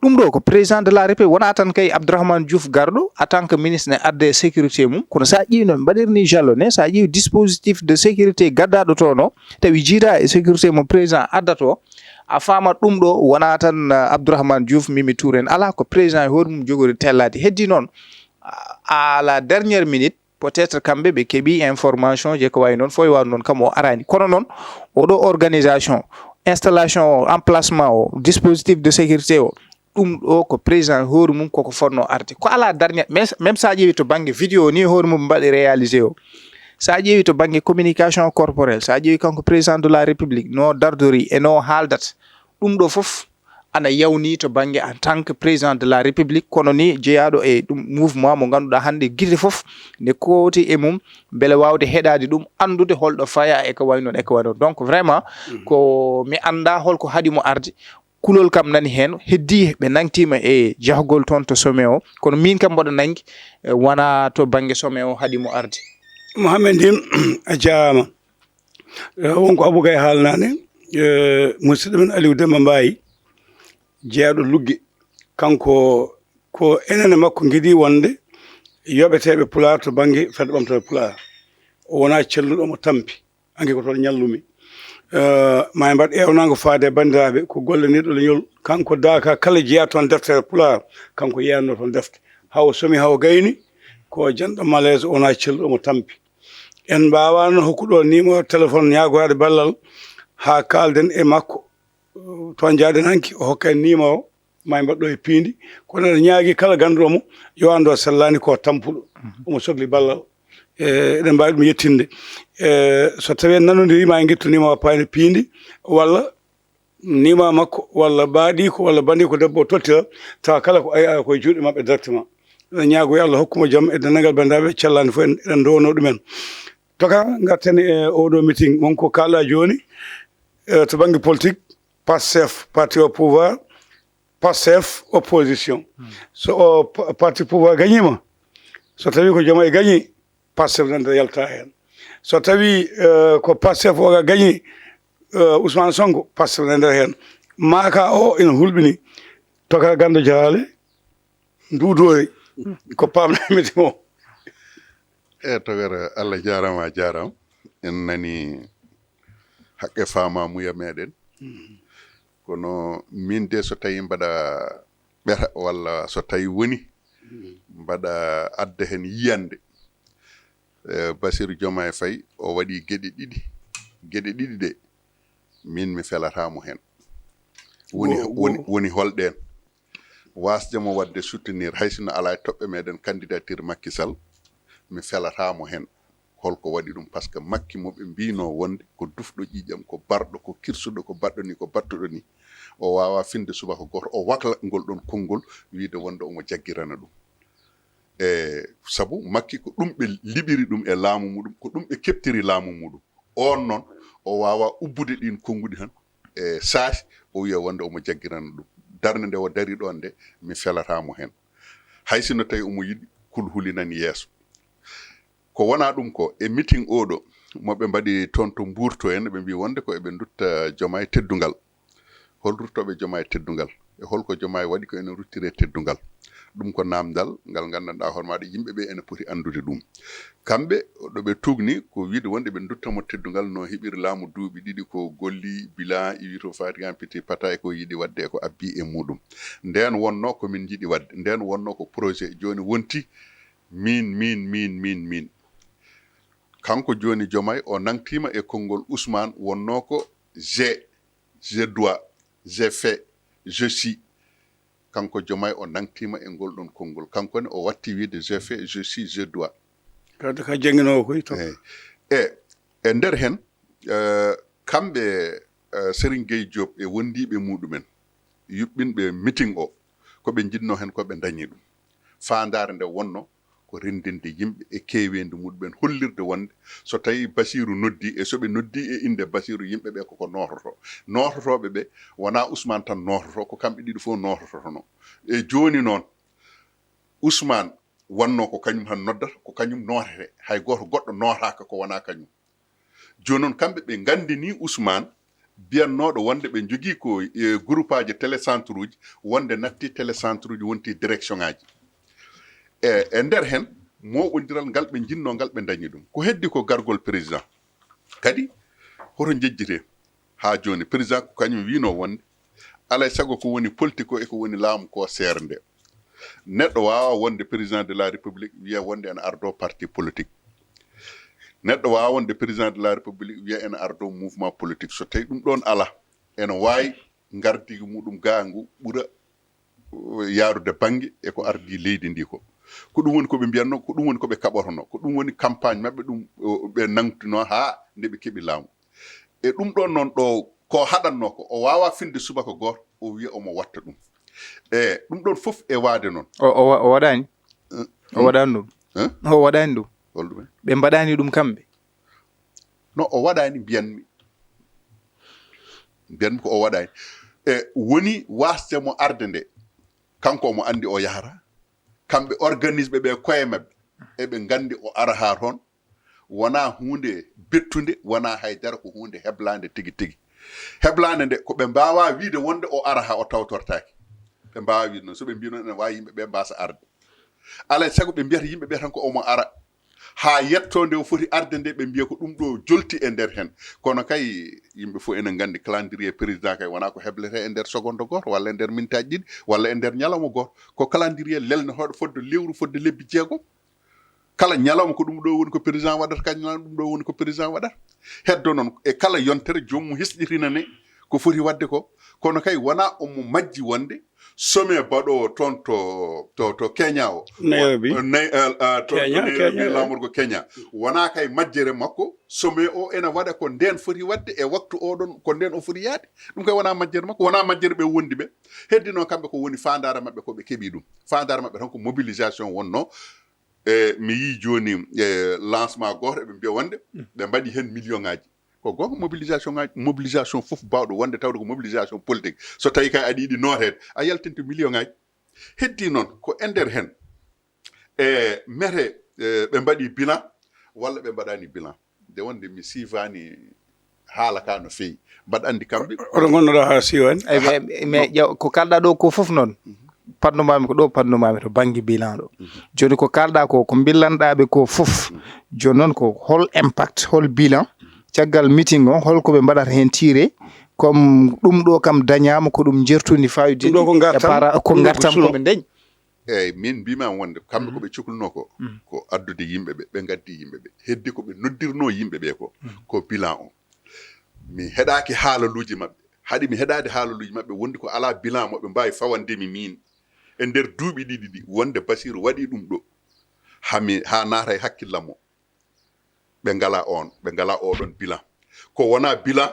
ɗum ɗo ko président de la république wona tan kay abdourahmane diouf garɗo en tant que ministre ne adda e sécurité mum kono sa ƴeewi no ɓe mbaɗirni jalone sa ƴeewi dispositif de sécurité gaddaɗo toon o tawi jiida e sécurité mo président addata o a famat ɗum ɗo wona tan abdourahmane diouf mimi tour en ala ko président e hoore mum jogori tellade heddi noon à la dernière minute peut-être kamɓe ɓe keeɓi information je ko wawi noon fof e wawde noon kam o arani kono noon oɗo organisation installation o emplacement o dispositif de sécurité o ɗum ɗo ko président hoore mum koko fotno arde ko ala darña mais même sa ƴeewi to banggue vidéo ni hoore mum mbaɗi réalisé o sa ƴeewi to banggue communication corporelle sa ƴeewi kanko président de la république no dardori e no haaldata ɗum ɗo fof ana yawni to banggue en tant que président de la république kono ni jeeyaɗo e ɗum mouvement mo ganduɗa hande guite foof ne kooti e mum beele wawde heɗade ɗum andude holɗo faya e ko waynon e ko waynon donc vraiment ko mi anda holko haɗimo arde kulol kam nani hen heddi ɓe nangtima e jahgol toon to sommet o kono min kam mboɗo nangi wona to banggue sommet o haɗimo arde. Mohamed Ndin a jarama. Won ko Abou Gaye haalnaani, e, musidɗo men Aliou Demba Mbaye, jeyaɗo Lugge, kanko ko enen e makko ngiɗi wonde yoɓeteeɓe Pulaar to bannge fedde ɓamtaare Pulaar. O wonaa celluɗo, omo tampi. Anki ko toon ñallumi. E, ma en mbaɗ eewnaango faade e banndiraaɓe, ko gollaniiɗo leñol. Kanko daaka kala jeyaa toon deftere Pulaar, kanko yeyanno toon defte. Hawo somi, hawo gayni, ko janɗo malaise, o wonaa celluɗo, omo tampi. En mbaawano hokkuɗo numéro téléphone ñaagoraade ballal haa kaalden e makko. Toon njaaden hanki o hokka en numéro ma en mbaɗɗo e piindi kono eɗen ñaagi kala ganduɗo mo yo ando sellaani ko tampuɗo omo sokli ballal. E eɗen mbaawi ɗum yettinde e so tawi en nanodiri ma en ngettu numéro payne piindi walla nima makko walla baɗiko walla bandiko debbo o tottira tawa kala ko ay ala koye juuɗe maɓɓe directement. Eɗen ñaagoya Allah hokkuma joom e dendagal bandiraɓe cellani fof eɗen ndowono ɗumen. Toka garten e oɗo meeting wonko kalɗa joni e to banggue politique, Pastef parti au pouvoir, Pastef opposition. So o parti pouvoir gagnima, so tawi ko joom ay gagni, Pastef nande yalta hen. So tawi ko Pastef o gañi Ousmane Sonko, Pastef ne nder hen. Maaka o ina hulɓini. Toka Gando Jaraale, Duudoori, ko pamnami mo. E togere Allah jarama jarama. En nani haqqe famamuya meɗen. Kono min de so tawi mbaɗa ɓeta walla so tawi woni mbaɗa adda hen yiyande. Eh, Bassirou Diomaye Faye o waɗi geɗe ɗiɗi. Geɗe ɗiɗi ɗe min mi felatamo hen. Woni, woni, woni holɗen? Wasde mo wadde soutenir hay sino ala e toɓɓe meɗen candidature Macky Sall, mi felatamo hen. Holko waɗi ɗum? Parce que Macky mo ɓe mbino wonde ko dufɗo ƴiƴam, ko barɗo, ko kirsuɗo, ko baɗɗo ni, ko battuɗo ni. O wawa finde subaka goto o wakla ngol ɗon konngol wiide wonde omo jaggirana ɗum. E sabu Makki ko ɗum ɓe liɓiri ɗum e laamu muɗum, ko ɗum ɓe keɓtiri laamu muɗum. Oon noon o waawaa ubbude ɗiin konnguɗi tan e saasi o wiya wonde omo jaggirana ɗum. Darnde nde o dari ɗoon nde mi felataa mo heen. Hay sinno tawii omo yiɗi kulhulinani yeeso. Ko wonaa ɗum ko e meeting oo ɗoo mo ɓe mbaɗi toon to Mbuur to en, ɓe mbii wonde ko eɓe ndutta Jomaay teddungal. Hol ruttooɓe Jomaay teddungal? e holko Jomaay waɗi ko ene ruttiri e teddungal? Ɗum ko naamndal ngal nganndanɗaa hoore maaɗa, yimɓe ɓe ene poti anndude ɗum. Kamɓe, ɗo ɓe tuugni ko wiide wonde ɓe ndutta mo teddungal no heɓiri laamu duuɓi ɗiɗi, ko golli, bilan, iwi to faati en petit pata e ko yiɗi waɗde e ko abbi e muɗum. Ndeen wonno ko min njiɗi waɗde, ndeen wonno ko projet, jooni wonti min, min, min, min, min. Kanko jooni Jomaay o nangtiima e konngol Ousmane wonno ko je, je dois, je fais, je suis. Kanko Jomaay o nangtiima e ngol ɗon konngol. Kanko ne o watti wiide je fais, je suis, je dois. Kadi ka jannginoowo koy to. E, e, e nder heen, eh, kamɓe, eh, Serigne Gueye Diop e wondiiɓe muɗumen, yuɓɓinɓe meeting o, ko ɓe njiɗno heen ko ɓe ndañi ɗum. Faandaare nde wonno ko renndinde yimɓe e keeweendi muɗumen, hollirde wonde so tawii Basiiru noddi e so ɓe noddi e innde Basiiru, yimɓe ɓe koko noototo. Noototooɓe ɓe wonaa Ousmane tan noototo, ko kamɓe ɗiɗo fof noototono. E jooni noon, Ousmane wonno ko kañum han noddata, ko kañum nootete. Hay gooto goɗɗo nootaaka ko wonaa kañum. Jooni noon, kamɓe ɓe nganndini Ousmane, biyannooɗo wonde ɓe njogii ko e groupaaji télécentre uji, wonde natti télécentre uji, wonti direction ngaaji. E, e nder heen, mooɓondiral ngal ɓe njinnoo ngal ɓe ndañi ɗum. Ko heddi ko gargol président. Kadi, hoto njejjitee. Haa jooni, président ko kañum wiinoo wonde, alaa e sago ko woni politique o e ko woni laamu ko seernde. Neɗɗo waawaa wonde président de la République wiya wonde ene ardoo parti politique. Neɗɗo waawaa wonde président de la République wiya ene ardoo mouvement politique. So tawii ɗum ɗoon alaa, ene waawi ngardiigu muɗum gaa ngu ɓura, uh, yaarude bannge e ko ardii leydi ndi ko. Ko ɗum woni ko ɓe mbiyatnoo, ko ɗum woni ko ɓe kaɓotonoo, ko ɗum woni campagne maɓɓe, ɗum, uh, ɓe nangtinoo haa nde ɓe keɓi laamu. E ɗum ɗoon noon ɗo ko haɗatnoo ko, o waawaa finde subaka gooto, o wiya omo watta ɗum. E ɗum ɗoon fof e waade noon. O, o wa-, o waɗaani. Eh, o waɗaani ɗum. Eh? O waɗaani ɗum. Holɗum en? Ɓe mbaɗaani ɗum kamɓe. No o waɗaani mbiyanmi. Mbiyanmi ko o waɗaani. E woni waasde mo arde nde. Kanko omo anndi o yahata. Kamɓe organisme ɓe koye maɓɓe. Eɓe nganndi o ara haa toon. Wonaa huunde bettunde, wonaa hay dara, ko huunde heblaande tigi tigi. Heblaande nde, ko ɓe mbaawaa wiide wonde o ara haa o tawtortaake. Ɓe mbaawaa wiide noon. So ɓe mbii noon, ene waawi yimɓe ɓe mbaasa arde. Alaa e sago ɓe mbiyata yimɓe ɓe tan ko omo ara. Haa yettoo nde o foti arde nde, ɓe mbiya ko ɗum ɗo jolti e nder heen. Kono kay, yimɓe fof ene nganndi calendrier président kay wonaa ko hebletee e nder seconde gooto, walla e nder mintaaji ɗiɗi, walla e nder ñalawma gooto. Ko calendrier lelnotooɗo fodde lewru, fodde lebbi jeegom. Kala ñalawma ko ɗum ɗo woni ko président waɗata, kala ñalawma ɗum ɗo woni ko président waɗata. Heddo noon e kala yontere joomum hesɗitina ne ko foti waɗde ko. Kono kay wonaa omo majji wonde sommet baɗoowo toon to, to, to Kenya o. Nairobi. Wa-, Nai-, eh, eh, to, Kenya, to Nairobi, Kenya, eh. Laamorgo Kenya. Wonaa kay majjere makko, sommet o ena waɗa ko ndeen foti waɗde e waktu oɗon, ko ndeen o foti yaade. Ɗum kay wonaa majjere makko, wonaa majjere ɓe wondi ɓe. Heddi noon kamɓe ko woni faandaare maɓɓe ko ɓe keɓi ɗum. Faandaare maɓɓe tan ko mobilisation wonno. E mi yii jooni, e lancement gooto eɓe mbiya wonde ɓe mbaɗi heen million ngaaji. Ko goonga, mobilisation ngaaji, mobilisation fof baawɗo wonde tawde ko mobilisation politique. So tawii kay aɗa yiɗi nooteede, a yaltinta million ngaaji. Heddi noon ko e nder heen. E mete, e, ɓe mbaɗi bilan walla ɓe mbaɗaani bilan. Nde wonde mi siifaani haala ka no feewi. Mbaɗa anndi kamɓe. Oɗo ngonnoɗo haa siiwaani. Eyi, mais, mais ƴeew, ko kalɗa ɗo ko fof noon. Pannumaami ko ɗo, pannumaami to bannge bilan ɗo. Jooni ko kalɗa ko, ko mbillanɗa ɓe ko fof. Jooni noon ko hol impact, hol bilan? Caggal meeting o, holko ɓe mbaɗata heen tiré? Comme ɗum ɗo kam dañaama, ko ɗum njertundi fayodinde. Ɗum ɗo ko ngartam, e para-, ko ɗum ɗo ko ngartam suno. Ko ɓe ndeñ. Eeyi, min mbiima wonde kamɓe ko ɓe cuklinoo ko, ko addude yimɓe ɓe, ɓe ngaddi yimɓe ɓe. Heddi ko ɓe noddirnoo yimɓe ɓe ko, ko bilan o. Mi heɗaaki haalaluuji maɓɓe. Haɗi mi heɗaade haalaluuji maɓɓe wonde ko alaa bilan mo ɓe mbaawi fawande mi miin. E nder duuɓi ɗiɗi ɗi, wonde Basiiru waɗi ɗum ɗo. Haa mi, haa naata e hakkillam o. Ɓe ngalaa oon, ɓe ngalaa ooɗoon bilan. Ko wonaa bilan,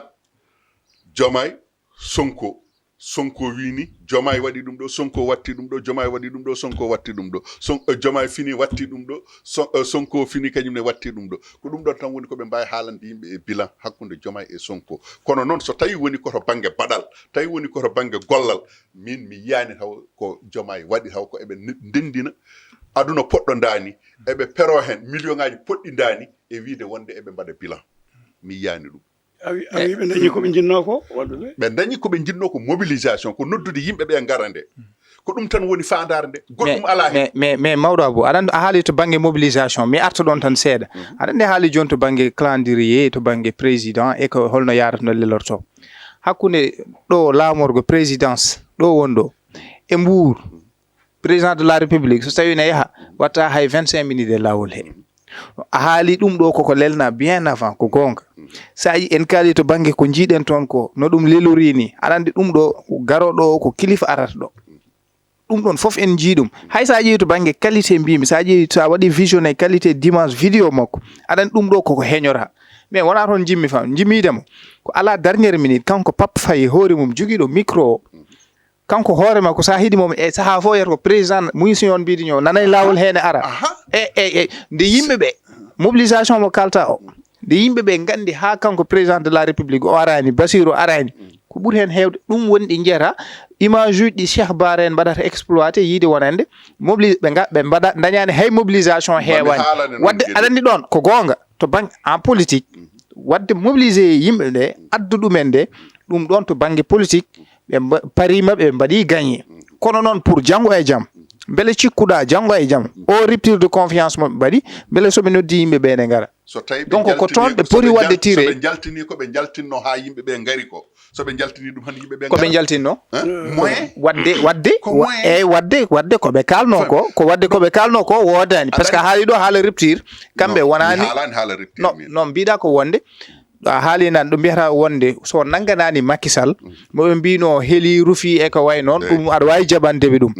Jomaay, Sonko. Sonko wii ni, Jomaay waɗi ɗum ɗo, Sonko watti ɗum ɗo, Jomaay waɗi ɗum ɗo, Sonko watti ɗum ɗo. Son-, eh, Jomaay fini watti ɗum ɗo, Son-, eh, Sonko fini kañum ne watti ɗum ɗo. Ko ɗum ɗon tan woni ko ɓe mbaawi haalande yimɓe e bilan hakkunde Jomaay e Sonko. Kono noon so tawi woni ko to bannge baɗal, tawi woni ko to bannge gollal, min mi yiyaani taw ko Jomaay waɗi taw ko eɓe n-, ndenndina aduna poɗɗo ndaani, eɓe pero heen million ngaaji poɗɗi ndaani e wiide wonde eɓe mbaɗa bilan. Mi yiyaani ɗum. A wi- a wi ɓe dañi ko ɓe njinnoo ko waɗude. Ɓe dañi ko ɓe njinnoo ko mobilisation, ko noddude yimɓe ɓe ngara nde. Ko ɗum tan woni faandaare nde. Goɗɗum alaa heen. Mais mais mawɗo Abou, aɗa anndi a haali to bannge mobilisation, mi arta ɗoon tan seeɗa. Aɗa anndi a haali jooni to bannge calendrier, to bannge président e ko holno yaarata no lelorto. Hakkunde ɗo laamorgo présidence ɗo woni ɗo e Mbour, président de la république so tawii na yaha watta hay vingt cinq minutes e laawol he. A haali ɗum ɗo koko lelna bien avant, ko goonga. Sa yi en kaali to bannge ko njiiɗen toon ko no ɗum lelori ni, aɗa anndi ɗum ɗo garooɗo o ko kilifa arata ɗo. Ɗum ɗon fof en njii ɗum. Hay so a ƴeewi to bannge qualité mbimi, so a ƴeewi so a waɗi visionné qualité d'image vidéo makko, aɗa anndi ɗum ɗo koko heñora. Mais wonaa toon njimmi fam njimmiide mo ko ala dernière minute, kanko Pape Faye hoore mum jogiiɗo micro o, kanko hoore makko so a hiɗi mom e sahaa fof yiyata ko président muñi si on mbiɗi ñoo nanay laawol heen e ara. E e e nde yimɓe ɓe mobilisation mo kalta o, nde yimɓe ɓe nganndi haa kanko président de la république o araani, Basiru araani, ko ɓuri heen heewde ɗum woni ɗi njiyata image uji ɗi Cheikh Bara en mbaɗata exploité yiide wonande mobili ɓe nga ɓe mbaɗa dañaani hay mobilisation heewaani. Wadde aɗa anndi ɗoon ko goonga to bannge en politique, wadde mobilisé yimɓe nde addu ɗumen nde ɗum ɗoon to bannge politique ɓe mba- pariima ɓe mbaɗi gagné. Kono noon pour janngo e jam, mbele cikkuɗa janngo e jam o rupture de confiance mo ɓe mbaɗi, mbele so ɓe noddi yimɓe ɓe ne ngara? So tawi Donc ko toon ɓe poti waɗde tiré. Ɓe njaltini ko ɓe njaltinno haa yimɓe ɓe ngari ko, so ɓe njaltini ɗum han yimɓe ɓe Ko ɓe njaltinno? Moyen. Wadde wadde Ko moyen. Eyyi wadde wadde ko ɓe kalno ko ko wadde ko ɓe kalno ko woodani, parce que a haali ɗo haala rupture, kamɓe wonani. Haalani haala rupture No min. No mbiɗa ko wonde a haali nan ɗo mbiyata wonde so nanganani Macky Sall, mo ɓe mbino heeli rufi e ko way noon, ɗum aɗa wawi jaɓandeɓe ɗum.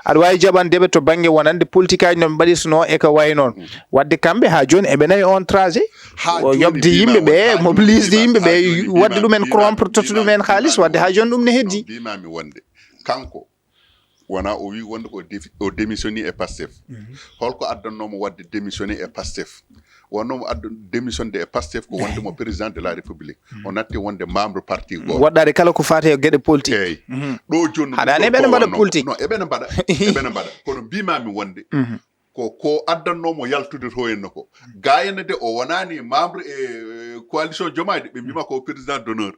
Aɗa wawi jaɓandeɓe to banggue wonande politique aji no ɓe mbaɗirsuno e ko way noon. Wadde kamɓe ha joni eɓe nawi on trajet. Ha O joni yoɓde mbima yimɓe won- ɓe, ha joni mobilise mbima- yimɓe ha ɓe, joni mbima- wadde ɗumen mbima- corrompre totta mbima- ɗumen haalis, mbima- wadde ha joni ɗum ne heddi. mbimami wonde kanko wona o wi wonde ko défi- o démissionni e Pastef. Holko addannomo wadde démissionné e Pastef? Wonnomo addu démissionde e Pastef ko wonde mo président de la République. O natti wonde membre parti goto. Waɗɗade kala ko faati e geɗe politique. Eyyi. Ɗo joni Haɗani eɓene mbaɗa politique. Non, eɓene mbaɗa. Eɓene mbaɗa. Kono mbimami wonde ko ko addannomo yaltude to henno ko. Gayana de o wonani membre e coalition Diomaye de, ɓe mbima ko président d'honneur.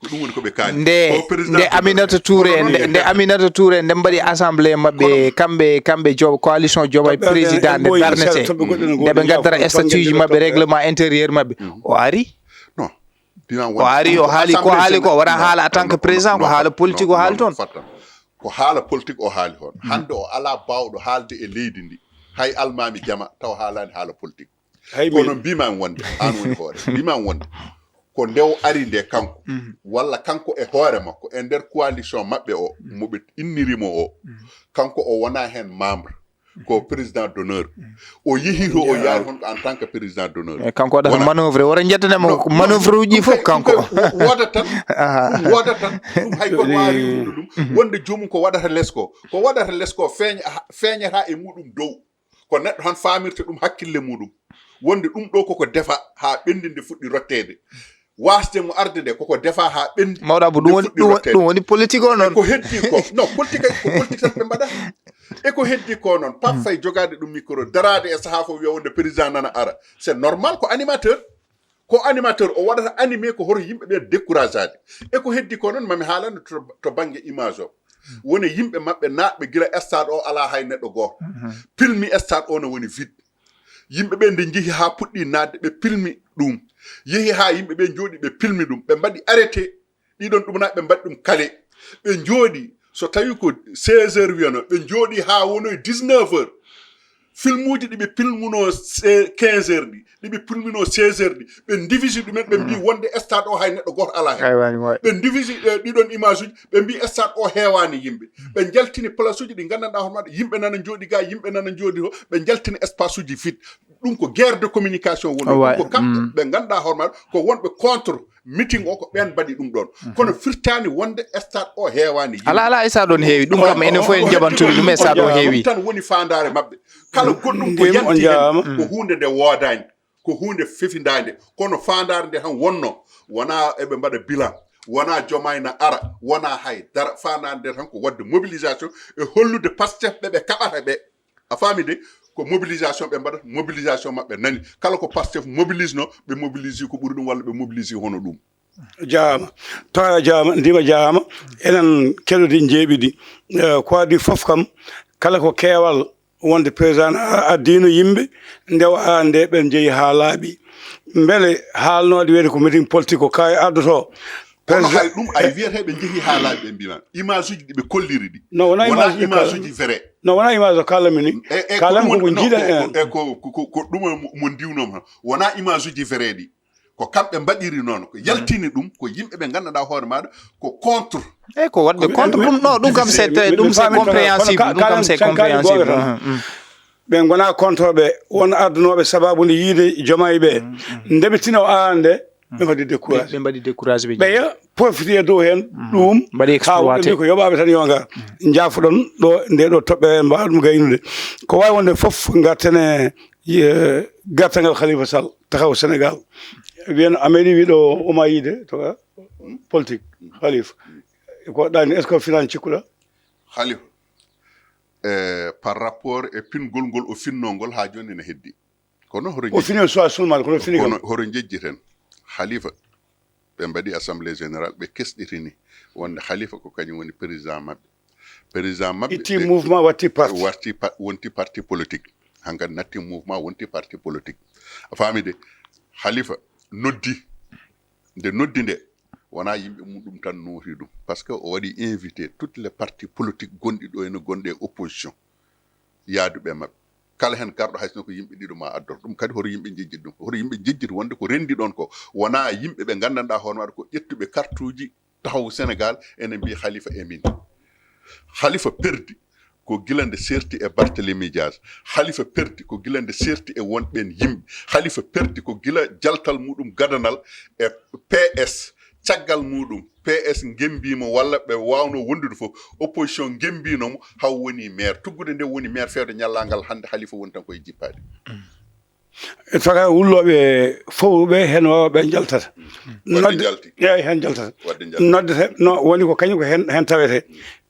Ko ɗum woni ko ɓe kaali. Nde nde Aminata Touré nde nde Aminata Touré nde mbaɗi assemblée maɓɓe, kamɓe kamɓe jo coalition Diomaye président nde darnete, nde ɓe gaddara statut ji maɓɓe, règlement intérieur maɓɓe, o ari. O ari, o haali ko haali ko, wona haala en tant que président, ko haala politique o haali toon. Ko haala politique o haali toon. Hande o ala bawɗo haalde e leydi ndi, hay almami jama taw haalani haala politique. Kono mbimami wonde, an woni hoore, mbimami wonde ko nde o ari nde kanko, walla kanko e hoore makko e nder coalition maɓɓe o, moɓe innirimo o, kanko o wona hen membre, ko président d'honneur. O yehi to o yaari hon ko en tant que président d'honneur. E kanko waɗata manœuvre, wora jettanemo manœuvre uji fof kanko. Woodat tan. Ɗum woodat tan. Ɗum hay kono wawi ɗum. Wonde joomum ko waɗata les ko, ko waɗata les ko feeña- feeñata e muɗum dow. Ko neɗɗo tan famirta ɗum hakkille muɗum. Wonde ɗum ɗo koko defa ha ɓendi nde fuɗɗi rottede. Wasde mo arde nde koko defa ha ɓendi. Mawɗa Abou, ɗum woni ɗum woni politique o noon. Ko heddi ko non politique ko politique tan ɓe mbaɗata. E ko heddi ko noon Pape Faye jogade ɗum micro darade e saaha fof wiya wonde président nana ara. C'est normal, ko animateur. Ko animateur o waɗata animé ko hoto yimɓe ɓe découragade. E ko heddi ko noon mami haalande to, to banggue image o. Woni yimɓe maɓɓe naatɓe gila stade o ala hay neɗɗo goto. Pilmi stade o no woni vide. Yimɓe ɓe nde jeehi ha puɗɗi naatde ɓe pilmi ɗum. Yehi ha yimɓe ɓe jooɗi ɓe pilmi ɗum. Ɓe mbaɗi arrêté. Ɗiɗon ɗum na ɓe mbaɗi ɗum kale. Ɓe jooɗi so tawi ko seize heures wiyano ɓe jooɗi ha wono dix-neuf heures. Filmuji ɗi ɓe pilmuno quinze heures ɗi, ɗi ɓe pilmuno seize heures ɗi, ɓe divisi ɗumen ɓe mbi wonde stade o hay neɗɗo goto ala hen. Ɓe divisi ɗiɗon image uji ɓe mbi stade o hewani yimɓe. Ɓe jaltini place uji ɗi gandanɗa hoore maɗa yimɓe nana jooɗi ga, yimɓe nana jooɗi to, ɓe jaltini espace uji vide. Ɗum ko guerre de communication woni ɗum. Ko kamɓe ɓe ganduɗa hoore maɗa ko wonɓe contre meeting o, ko ɓen mbaɗi ɗum ɗon. Kono firtani wonde stade o hewani yimɓe. Ala ala, stade on heewi, ɗum kam enen fof en jaɓantori ɗum, stade o heewi. Ɗum tan woni fandare mabɓe. Kala goɗɗum ko yanti hen ko hunde nde wodani, ko hunde fefidande. Kono fandare nde tan wonno, wona eɓe mbaɗa bilan, wona Diomaye na ara, wona hay dara. Fandare nde tan ko wadde mobilisation e hollude Pastef ɓe ɓe kaɓata ɓe. A faami de? Ko mobilisation ɓe mbaɗata, mobilisation maɓɓe nani. Kala ko Pastef mobilise no, ɓe mobilise ko ɓuri ɗum walla ɓe mobilise hono ɗum. Jaama. Toya jaama, ndima jaama. Enen keɗodi njeeɓidi. Eh, ko adii fof kam, kala ko keewal wonde président a-, addiino yimɓe, nde o a nde ɓen njehi haa laaɓi. Mbele haalnooɗe wiyde ko meeting politique ko kaye ardotoo? Kono président hay ɗum ay wiyata ɓe njehi haa laaɓi ɓe mbima. Image uji ɗi ɓe kolliri ɗi. Non, wona image uji kala. Uji vrai. Non, wona image o kaalanmi ni. E, e, ko kaalanmi ɗum ko ko woni, non, njiiɗen ko, enen. E, ko, ko, ko, ko ɗum mo, mo ndiwnoma. Wona image uji vrai ɗi. Ko kamɓe mbaɗiri noon, ko yaltini ɗum, ko yimɓe ɓe nganndanɗaa hoore maaɗa ko contre. Eyyi, ko waɗde contre ɗum, non, ɗum kam c'est très, ɗum c'est compréhensible, ɗum kam c'est compréhensible. Ɓe ngona contre ɓe, won ardunooɓe sababu nde yiide Diomaye ɓe. Nde ɓe tino aan nde, ɓe mbaɗi découragé. Ɓe mbaɗi découragé ɓe. Ɓeya profité e dow heen ɗum, mbaɗi exploité. Haa woɓɓe mbi ko yoɓaaɓe tan yo ngar. Njaafoɗon ɗo, nde ɗo toɓɓere mbaawa ɗum gaynude. Ko waawi wonde fof, ngarten e, e gartagal Khalifa Sall, taxaw Sénégal. Wiyen a meeɗi wiɗo oma yiide to politique, Khalifa. Ko ɗaani, est-ce que o finani cikkuɗa? Khalifa, eh, par rapport e pingol ngol o finnoo ngol haa jooni ene heddi. Kono horo o fini o suwa sulmal, kono fini kam. Kono horo jejjiten? Khalifa, ɓe mbaɗi assemblée générale, ɓe kesɗitini wonde Khalifa ko kañum woni président maɓɓe. Président maɓɓe itti ɓe mouvement, watti parti. Watti pa-, wonti parti politique. Hankadi natti mouvement, wonti parti politique. A faami de? Khalifa noddi, nde noddi nde, wona yimɓe muɗum tan nooti ɗum. Par ce que o waɗi invité toutes les partis politiques gonɗi ɗo ene gonɗe e opposition, yaaduɓe e maɓɓe. Kala heen garɗo, hay sinno ko yimɓe ɗiɗo ma addor. Ɗum kadi hoto yimɓe njejjit ɗum. Hoto yimɓe njejjit wonde ko renndi ɗon ko wona yimɓe ɓe nganndanɗaa hoore maɓɓe ko ƴettuɓe kartuuji taxawu Sénégal ene mbiyi Khalifa e min. Khalifa perdi ko gila nde serti e Barthélemy Dias. Khalifa perdi ko gila nde serti e won ɓeen yimɓe. Khalifa perdi ko gila jaltal muɗum gadanal e P S. Caggal muɗum, P S ngemmbii mo walla ɓe waawno wondude fof, opposition ngemmbiino mo, haw woni maire. Tuggude nde woni maire feewde ñallaa ngal hannde, Khalifa woni tan koye jippaade. E saka wullooɓe fof ɓe heen waawa ɓe njaltata. Waɗde njalti. Eeyi, heen njaltata. Waɗde njalti. Noddete, no, woni ko kañum ko heen, heen tawetee.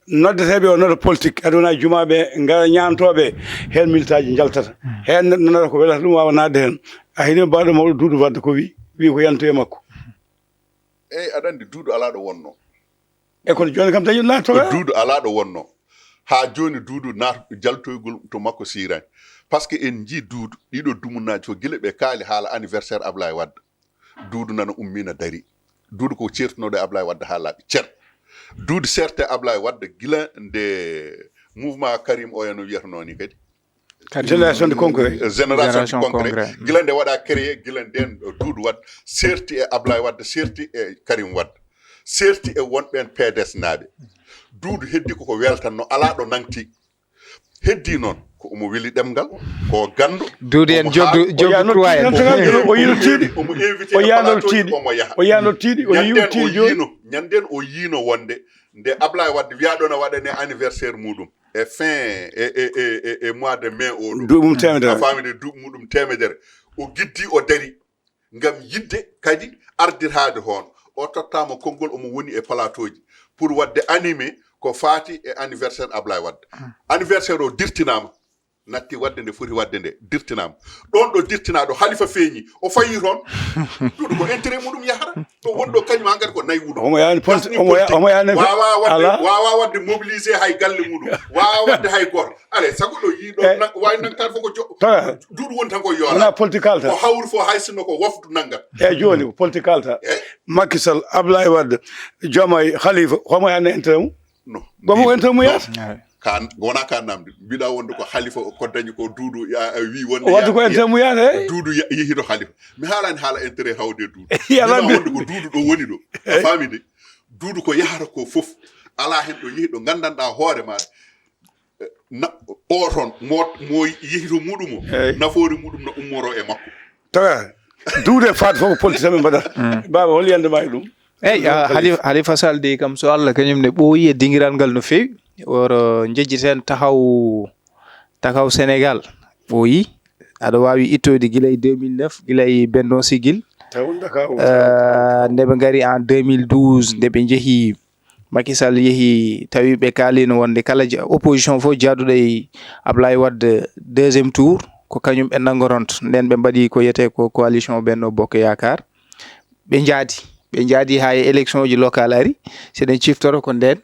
Noddeteeɓe o nodda politique, aduna jumaaɓe ngara ñaantooɓe, heen militaaji njaltata. Heen neɗɗo nanata ko welata ɗum waawa naatde heen. A heɗii baaɗo mawɗo Duudu Wadde ko wi, wi ko yantu e makko. Eeyi, aɗa anndi Duudu alaa ɗo wonnoo. E kono jooni kam dañi naatto ko ga? Duudu alaa ɗo wonnoo. Haa jooni Duudu naat-, jaltoygol to makko siiraani. Par ce que en njii Duudu, ɗiɗo dumunaaji fof, gila ɓe kaali haala anniversaire Ablaye Wade. Duudu nana ummina dari. Duudu ko ceertunooɗo e Ablaye Wadde haa laaɓi cer. Duudu serte Ablaye Wadde gila nde mouvement Karim Oya no wiyatanoo ni kadi. Génération de Congrès. Eh, Génération de Congrès. Génération Congrès. Gila nde waɗa créé, gila nden, eh, Duudu Wadde serti e Ablaye Wadde, serti e Karim Wadde, serti e wonɓe en P D S naaɓe. Duudu heddi koko weltanno, alaa ɗo nangti. Heddi noon ko omo weli ɗemngal, ko ganndo. Duudu en omo joddu, haa-, joddu o yaano trois en. Tiiɗi, o yiino tiiɗi. Omo invité o e yaano plateau ji, tiiɗi. Omo yaha. O yaano tiiɗi, o yiwi tiiɗi jooni. Ñanden o yiino, ñanden o yiino wonde nde Ablaye Wadde wiyaa ɗo na waɗane anniversaire muɗum e fin, e, e, e, e, e mois de mai oɗo. Duuɓi mum teemedere. A faami de, duuɓi muɗum teemedere. O giddi, o dari ngam yiɗde kadi arditaade hoon. O tottaama konngol, omo woni e plateau ji pour waɗde animé ko faati e anniversaire Ablaye Wadde. Anniversaire o dirtinaama, natti waɗde nde foti waɗde nde, dirtinaama. Ɗoon ɗo dirtinaaɗo, Khalifa feeñi, o fayi toon. Duudu ko intérêt muɗum yahata. Ɗo wonɗo kañum haa ngati ko naywuɗo. Omo yaani pon-, omo ya-, omo yaani waawaa waɗde, alaa. Waawaa waɗde mobilisé hay galle muɗum. Waawaa waɗde hay gooto. Allez, sago ɗo yii ɗo, eh, na-, waawi nangtaade fof ko jo-, tawa. Duudu woni tan ko yola. Wona politique kalta. Ko hawri fof hay sinno ko wafdu nanngat. Eeyi, jooni ko politique kalta. Eh? Macky Sall, Ablaye Wade, Diomaye, Khalifa, homo yaani intérêt mum? Non. Gomo ko intérêt mum yaata? Eeyi. Ka, wona ka namdi. Mbiɗa wonde ko Khalifa ko dañi ko Duudu ya, wi wonde o wadde ko ya, intérêt mum yaata, eeyi. Duudu ya, yehi to Khalifa. Mi haalani haala intérêt hawde e Duudu. Mbiɗa wonde ko Duudu ɗo woni ɗo. A faami de? Duudu ko yahata ko fof. Alaa heen ɗo yehi ɗo nganndanɗaa hoore ma. Na, o toon, mo, mo yehi to muɗum o, eeyi. Nafoore muɗum no ummoro e makko. Tawa, duude faat fof ko politique tan ɓe mbaɗata. Baaba, hol yiyannde ma e ɗum? Eeyi, a, Khalifa. Khalifa Sall de kam, so Allah kañum ne ɓooyi e dingiral ngal no feewi. Woro njejjiten taxaw, taxaw Sénégal ɓooyi. Aɗa waawi ittoyde gila e deux mille neuf, gila e Benno Siggil. Taw ndaka o. Eh, nde ɓe ngari en deux mille douze, nde ɓe njehi Macky Sall yehi, tawi ɓe kaalino wonde kala ja-, opposition fof jaaduɗo e Ablaye Wade deuxième tour, ko kañum ɓe nanngoronto. Nden ɓe mbaɗi ko wiyetee ko coalition Benno Bokk Yaakaar. Ɓe njaadi. Ɓe njaadi haa e élection ji locale ari, si eɗen ciftoro ko ndeen.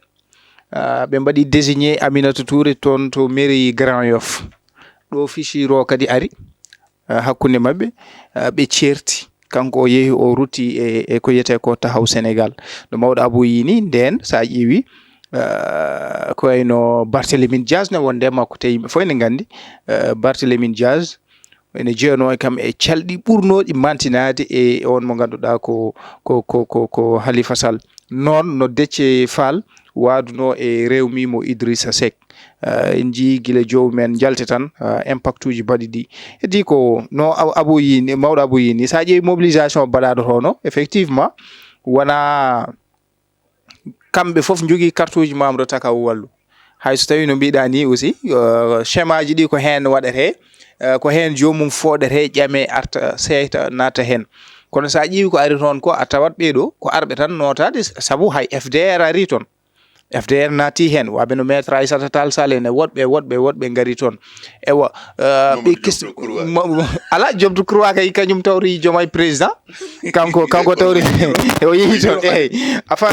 Ah, ɓe mbaɗi désigné Aminata Touré toon to mairie Grand Yoff. Ɗo ficiro kadi ari, ah, hakkunde maɓɓe, ah, ɓe ceerti. Kanko o yehi, o rutti e, e ko wiyetee ko Taxawu Sénégal. No mawɗo Abou yi ni, ndeen so a ƴeewi, ah, ko wayno Barthélémy Dias ne wonde e makko, te yimɓe fof ene nganndi, ah, Barthélémy Dias ene jeyanoo e kam e calɗi ɓurnooɗi mantinaade e on mo ngannduɗaa ko, ko, ko, ko, ko Halifa Sall. Noon no Déthié Fall waadunoo e Rewmi mo Idrissa Seck. Ah, en njiyii gila joomum en njalte tan, ah, impact uji mbaɗi ɗi. Heddi ko no Ab-, Abou yi ni, mawɗo Abou yi ni, so a ƴeewi mobilisation mbaɗaaɗo hono, effectivement, wonaa kamɓe fof njogii carte uji membre Taxawu Wallu. Hay so tawii no mbiɗaa ni aussi, euh, schéma ji ɗi ko heen waɗetee, euh, ko heen joomum fooɗetee, ƴamee, arta, seeta, naata heen. Kono so a ƴeewi ko ari toon ko, a tawat ɓee ɗo ko arɓe tan nootaade, sabu hay F D R ari toon. F D R naati heen, waɓe no Maître Aissata Tall Sall en e woɗɓe, woɗɓe, woɗɓe ngari toon. Ewa, euh, ɓe kis-, mo-, mo-, ala, Diop Decroix kay, kañum tawri joom ay président. Kanko, kanko tawri, o yehi toon, eey. Enfin,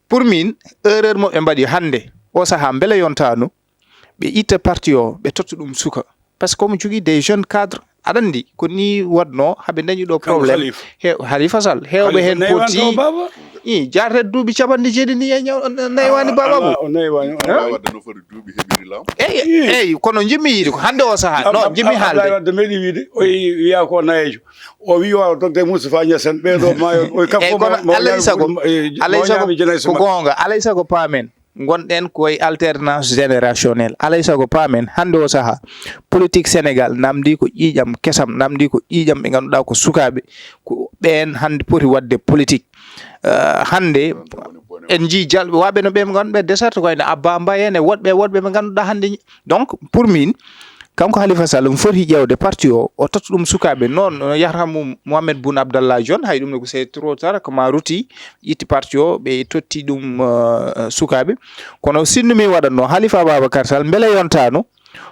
pour min, erreur mo ɓe mbaɗi hannde, o sahaa mbele yontaano, ɓe itta parti o, ɓe totta ɗum suka. Parce que omo jogii des jeunes cadres. Aɗa anndi, ko ni waɗnoo, haɓe dañi ɗo problème. He-, Halifa Sall, heewɓe heen potti. I, jaarret duuɓi capanɗe jeeɗi ni e ñaw-, naywani Baba Abou. O naywani, o naywani. Wadde no foti duuɓi heɓiri law. Eey, eey, kono njimmi yiide ko hannde o sahaa. No, njimmi haalde. Abdoulaye meeɗi wiide, o yi-, wiya ko nayeejo. O wi o docteur Moustapha Niassène, ɓee ɗo maayo, o kam. Eey, kono alay sago, alay sago ko goonga, alay sago paamen. Ngonɗen koye alternance générationnelle. Alay sago paamen, hannde o sahaa, politique Sénégal namdi ko ƴiiƴam kesam, namdi ko ƴiiƴam ɓe ngannduɗaa ko sukaaɓe, ko ɓeen hannde poti waɗde politique. Euh, hannde, en njii jalɓe, waɓe no ɓe ngannduɓe deserte ko wayno Abba Mbaye en e woɗɓe, woɗɓe ɓe ngannduɗaa hannde. Donc, pour min, kanko Halifa Sall, omo foti ƴeewde parti o, o totta ɗum sukaaɓe. Noon, no yahata mum Mohamed Boun Abdallah Dionne, hay ɗum ne ko c'est trop tard, ko ma rutti, itti parti o, ɓe totti ɗum, euh, sukaaɓe. Kono sinno mi waɗatno Halifa Ababacar Sall, mbele yontaano,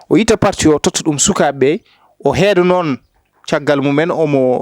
o itta parti o, totta ɗum sukaaɓe ɓe, o heedo noon caggal mumen, omo,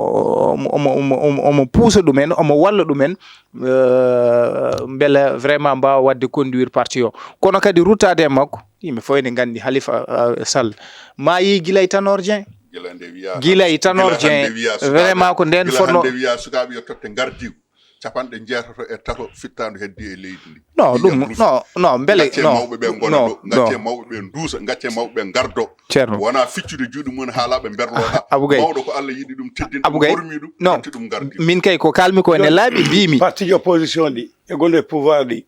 omo, omo, omo, omo puusa ɗumen, omo walla ɗumen, euh, mbele vraiment mbaawa waɗde conduire parti o. Kono kadi ruttaade e makko, yimɓe fof ene nganndi Halifa, euh, Sall. Maayi gila e Tanor Dieng. Gila nde wiya, gila e Tanor Dieng, vraiment ko ndeen fotno. Gila hannde wiya sukaaɓe yo totte ngardiigu. Capanɗe jeetato e tato fittaandu heddi e leydi ndi. Non, ɗum, non, non, mbele, non, mawɓe ɓe ngona ɗo, non, gaccee mawɓe ɓe nduusa, gaccee mawɓe ɓe ngardo. Ceerno. Wona ficcude juuɗe mum haa laaɓa mberloɗa. Abou Gaye. Mawɗo ko Allah yiɗi ɗum, teddini ɗum, hormi ɗum, non, totti ɗum ngardi. Min kay ko kalmi ko ene laaɓi, mbimi. Parti ji opposition ɗi, e gonɗo e pouvoir ɗi,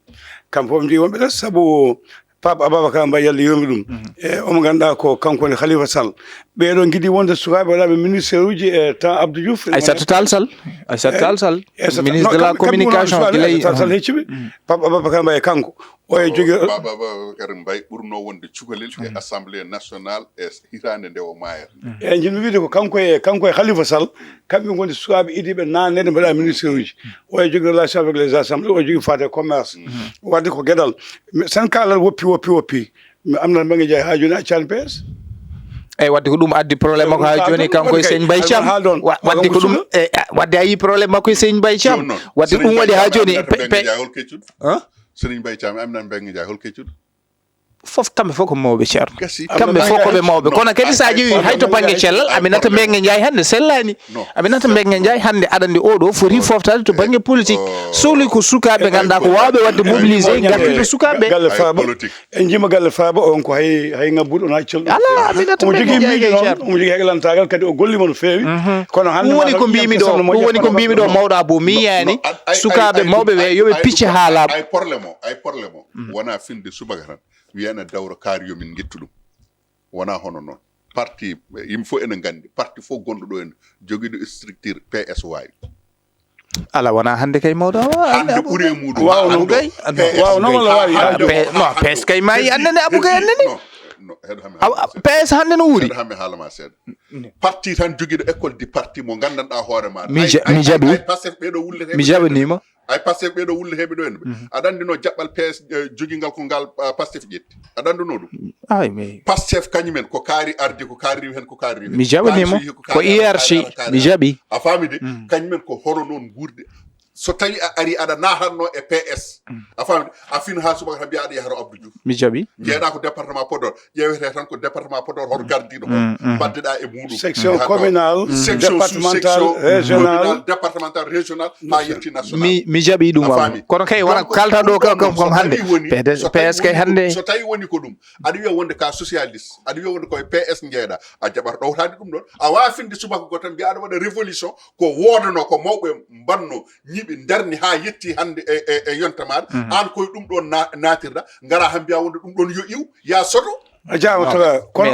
kam fof mbi wonɓe ɗon, sabu Pape Ababacar Mbaye, Yalla yurmi ɗum. Mhm. E omo ngannduɗaa ko kanko woni Khalifa Sall. Ɓee ɗoo ngiɗi wonde sukaaɓe waɗaaɓe ministère uji e temps Abdou Diouf. Aïssata Tall Sall. Aïssata Tall Sall. Ministre de la communication. Aïssata Tall Sall hecci ɓe. Mhm. Pape Ababacar Mbaye kanko. O e jogii Baba Ababacar Mbaye ɓurnoo wonde cukalel e Assemblée nationale e hitaande nde o maayata. Mhm. Eeyi, njiɗmi wiide ko kanko e, kanko e Khalifa Sall, kamɓe ngoni sukaaɓe idiiɓe naatneede mbaɗa ministre uji. O e jogii relation avec les assemblées, o e jogii faate commerce. Mhm. Wadde ko geɗal. Mi, sen kaalat woppi, woppi, woppi. Mi amna Mbengue Ndiaye haa jooni accaani P S. Eyi, wadde ko ɗum addi problème makko haa jooni, kanko e Serigne Mbaye Thiam. Wa-, wadde ko ɗum, e, a, wadde a yii problème makko e Serigne Mbaye Thiam. Jooni noon, wadde ɗum waɗi haa jooni. Pe-, pe-, hol keccuɗo? Hein? Serigne Mbaye Thiam, amna Mbengue Ndiaye hol keccuɗo? Fof, kamɓe fof ko mawɓe, Ceerno. Kamɓe fof ko ɓe mawɓe. Kono kadi, so a ƴeewi hay to bannge cellal, Aminata Mbengue Ndiaye hannde sellaani. Aminata Mbengue Ndiaye hannde, aɗa anndi, oɗo foti foftaade to bannge politique. Sohli ko sukaaɓe ngannduɗaa ko waawɓe waɗde mobilisé, ngartira sukaaɓe. Galle Faaba. En njiima galle Faaba on ko hay, hay ngabbuɗo wonaa celluɗo. Alaa, Aminata Mbengue Ndiaye kay, Ceerno. Omo jogii heglantaagal, kadi o golliima no feewi. Mhm. Kono hannde ɗum woni ko mbimi ɗo, ɗum woni ko mbimi ɗo, mawɗo Abou, mi yiyaani sukaaɓe mawɓe ɓe yo ɓe picce haa laaɓa. Ay problème o, ay problème o. Wonaa finde subaka tan. Wiyana dawro kaari yo min ngettu ɗum. Wonaa hono noon. Parti, yimɓe fof ene nganndi. Parti fof gonɗo ɗo ene jogiiɗo structure P S waawi. Alaa, wonaa hannde kay mawɗo. Hannde ɓuri e muɗum. Waaw, Abou Gaye. Waaw, non, wala waawi. Pe-, non, P S kay maayi, annene Abou Gaye, annene. Non, non, heɗo hami haalama seeɗa. P S hannde no wuuri. Heɗo hami haalama seeɗa. Parti tan jogiiɗo école du parti mo nganndanɗaa hoore ma. Mi ja-, mi jaɓi. Ay, ay, Pastef ɓeeɗo wullete. Mi jaɓaniima. Ay, Pastef ɓeeɗo wulleteeɓe ɗo en ɓe. Mhm. Aɗa anndi no jaɓɓal P S, eh, jogingal ko ngal, ah, Pastef ƴetti. Aɗa anndi no ɗum? Ay, mais Pastef kañumen ko kaari ardi, ko kaari rewi heen, ko kaari rewi heen. Mi jaɓaniima. Ko hiérarchie, mi jaɓi. A faami de? Mhm. Kañumen ko hono noon nguurdi. So tawi a ari aɗa natanno e P S, a faami, a fin ha subaka tan mbiya aɗa yahata Abdou Diouf. Mi jaɓi. Jeeɗa ko département Podor, ƴeewete tan ko département Podor hoto gardiɗo hoto mbaddeɗa e muɗum. Section communal, section sous-section, régional, départemental, régional, ha yetti national. Mi mi jaɓi ɗum. Kono kay wona ko kalta ɗo kam kam hannde. P S kay hannde. So tawi woni ko ɗum, aɗa wiya wonde ka socialiste, aɗa wiya wonde koye P S jeeɗa, a jaɓata ɗowtade ɗum ɗon. A wawa finde subaka go tan mbiya aɗa waɗa révolution, ko wodano ko mawɓe mbanno, ñiɓi darni ha yetti hannde e, e, e yonta maɗa. An koye ɗum ɗon na- natirɗa, gara ha mbiya wonde ɗum ɗon yo iw, ya soto. A jaama toga kono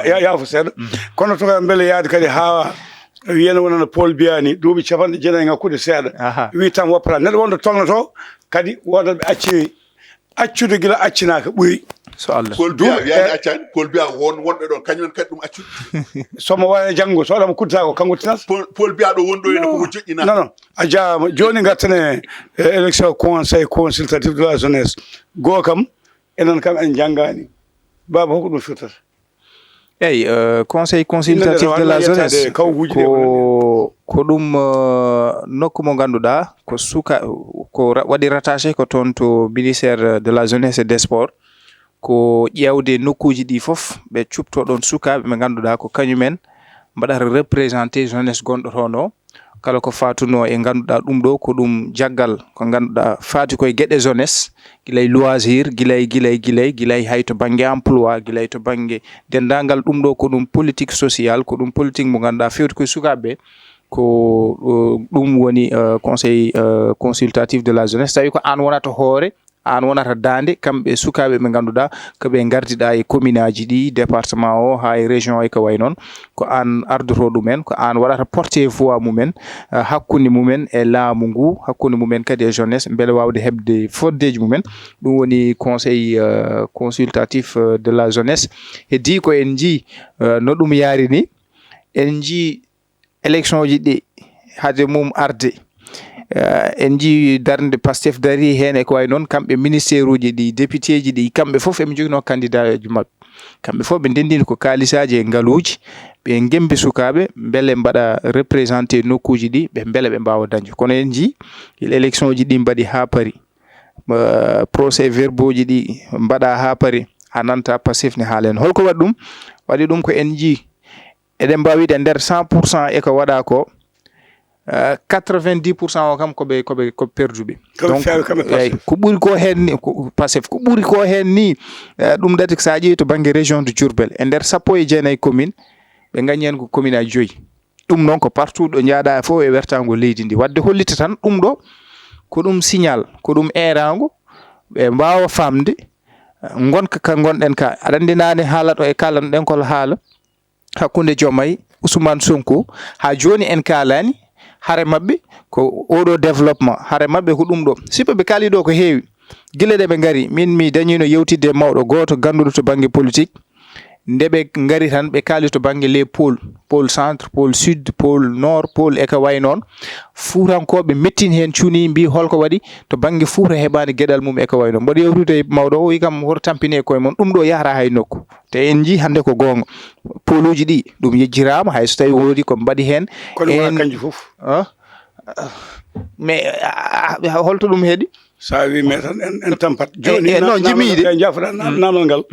yaafo seeɗa. Kono toga mbele yaade kadi ha wiyene wonano Paul Biya ni duuɓi capanɗe jeenayi ŋakkude seeɗa, wi tan woppata neɗɗo wonɗo tognoto kadi wodat ɓe acci accude gila accinaaka ɓuri. So Allah. Paul Biya wiyaani accaani. Paul Biya won wonɓe ɗon kañum en kadi ɗum accude. Somo waɗa janngo so waɗama kuddata ko kanko tinata. Paul Biya ɗo wonɗo ene koko joƴƴina. Non non. A jaama jooni ngarten e élection conseil consultatif de la jeunesse. Goo kam enen kam en janngaani. Baaba hoko ɗum firtata? Eyi, Conseil consultatif de la jeunesse ko ko ɗum nokku mo ngannduɗaa ko suka ko waɗi rattaché ko toon to ministère de la jeunesse et des sports, ko ƴeewde nokkuuji ɗi fof ɓe cuɓto ɗoon sukaaɓe ɓe ngannduɗaa ko kañumen mbaɗata représenté jeunesse gonɗo toon o. Kala ko fatunoo e ngannduɗaa ɗum ɗo ko ɗum jaggal ko ngannduɗaa faati koye geɗe jeunesse, gila e loisir, gila e gila e gila e gila e hay to bannge emploi, gila e to bannge denndaangal ɗum ɗo ko ɗum politique social, ko ɗum politique mo ngannduɗaa fewti koye sukaaɓe ɓe. Ko ɗum woni conseil consultatif de la jeunesse tawi ko aan wonata hoore aan wonata daande kamɓe sukaaɓe ɓe ngannduɗaa ko ɓe ngardiɗaa e commune aji ɗi département o haa e région e ko wayi noon. Ko aan ardotoo ɗum en, ko aan waɗata porté voix mum en hakkunde mum en e laamu ngu, hakkunde mum en kadi e jeunesse mbele waawde heɓde foddeeji mum en. Ɗum woni conseil consultatif de la jeunesse. Heddii ko en njii no ɗum yaari ni, en njii élection ji ɗi hade mum arde. En njii darnde Pastef darii heen e ko wayi noon, kamɓe ministère uji ɗi, député ji ɗi, kamɓe fof eɓe njoginoo candidat ji maɓɓe. Kamɓe fof ɓe ndenndini ko kaalisaaji e ngaluuji, ɓe ngemmbi sukaaɓe mbele mbaɗa représenté nokkuuji ɗi, ɓe mbele ɓe mbaawa dañde. Kono en njii gila élection ji ɗi mbaɗi haa pari, procès verbaux ji ɗi mbaɗa haa pari, a nanta Pastef ne haala heen. Holko waɗi ɗum? Waɗi ɗum ko en njii eɗen mbaawi wiide nder cent pour cent e ko waɗa ko, quatre-vingt-dix pour cent o kam ko ɓe ko ɓe ko perdu ɓe. Donc eyi ko ɓuri ko heen ni Pastef ko ɓuri ko heen ni. Ɗum ɗati so a ƴeewi to bannge région de Diourbel e nder sappo e jeenayi commune ɓe ngañi heen ko commune aji joyi. Ɗum noon ko partout ɗo njaaɗa fof e wertaango leydi ndi. Waɗde hollita tan ɗum ɗo ko ɗum signal, ko ɗum eeraango ɓe mbaawa faamde ngonka ka ngonɗen ka. Aɗa anndi naane haala ɗo e kaalanɗen kol haala hakkunde Diomaye, Ousmane Sonko, haa jooni en kaalaani hare maɓɓe ko oɗo développement, hare maɓɓe ko ɗum ɗo. Sibu ɓe kaali ɗo ko heewi. Gila ɗe ɓe ngari, min mi dañiino yewtidde e mawɗo gooto gannduɗo to bannge politique. Nde ɓe ngari tan ɓe kaali to bannge les pôles, pôle centre, pôle sud, pôle nord, pôle e ko wayi noon. Fuutankooɓe mettini heen cuuni mbi holko waɗi to bannge Fuuta heɓaani geɗal mum e ko wayi noon. Mboɗo yewtude e mawɗo o wi kam hoto tampine e koye mon, ɗum ɗo yahata hay nokku. Te en njii hannde ko goonga. Pôluuji ɗi ɗum yejjiraama hay so tawi woodi ko mbaɗi heen. Kono wona kanji fof. Mais holto ɗum heedi? So a wi mais tan en tampat jooni non jimiiɗe e jafoɗa nanol ngal.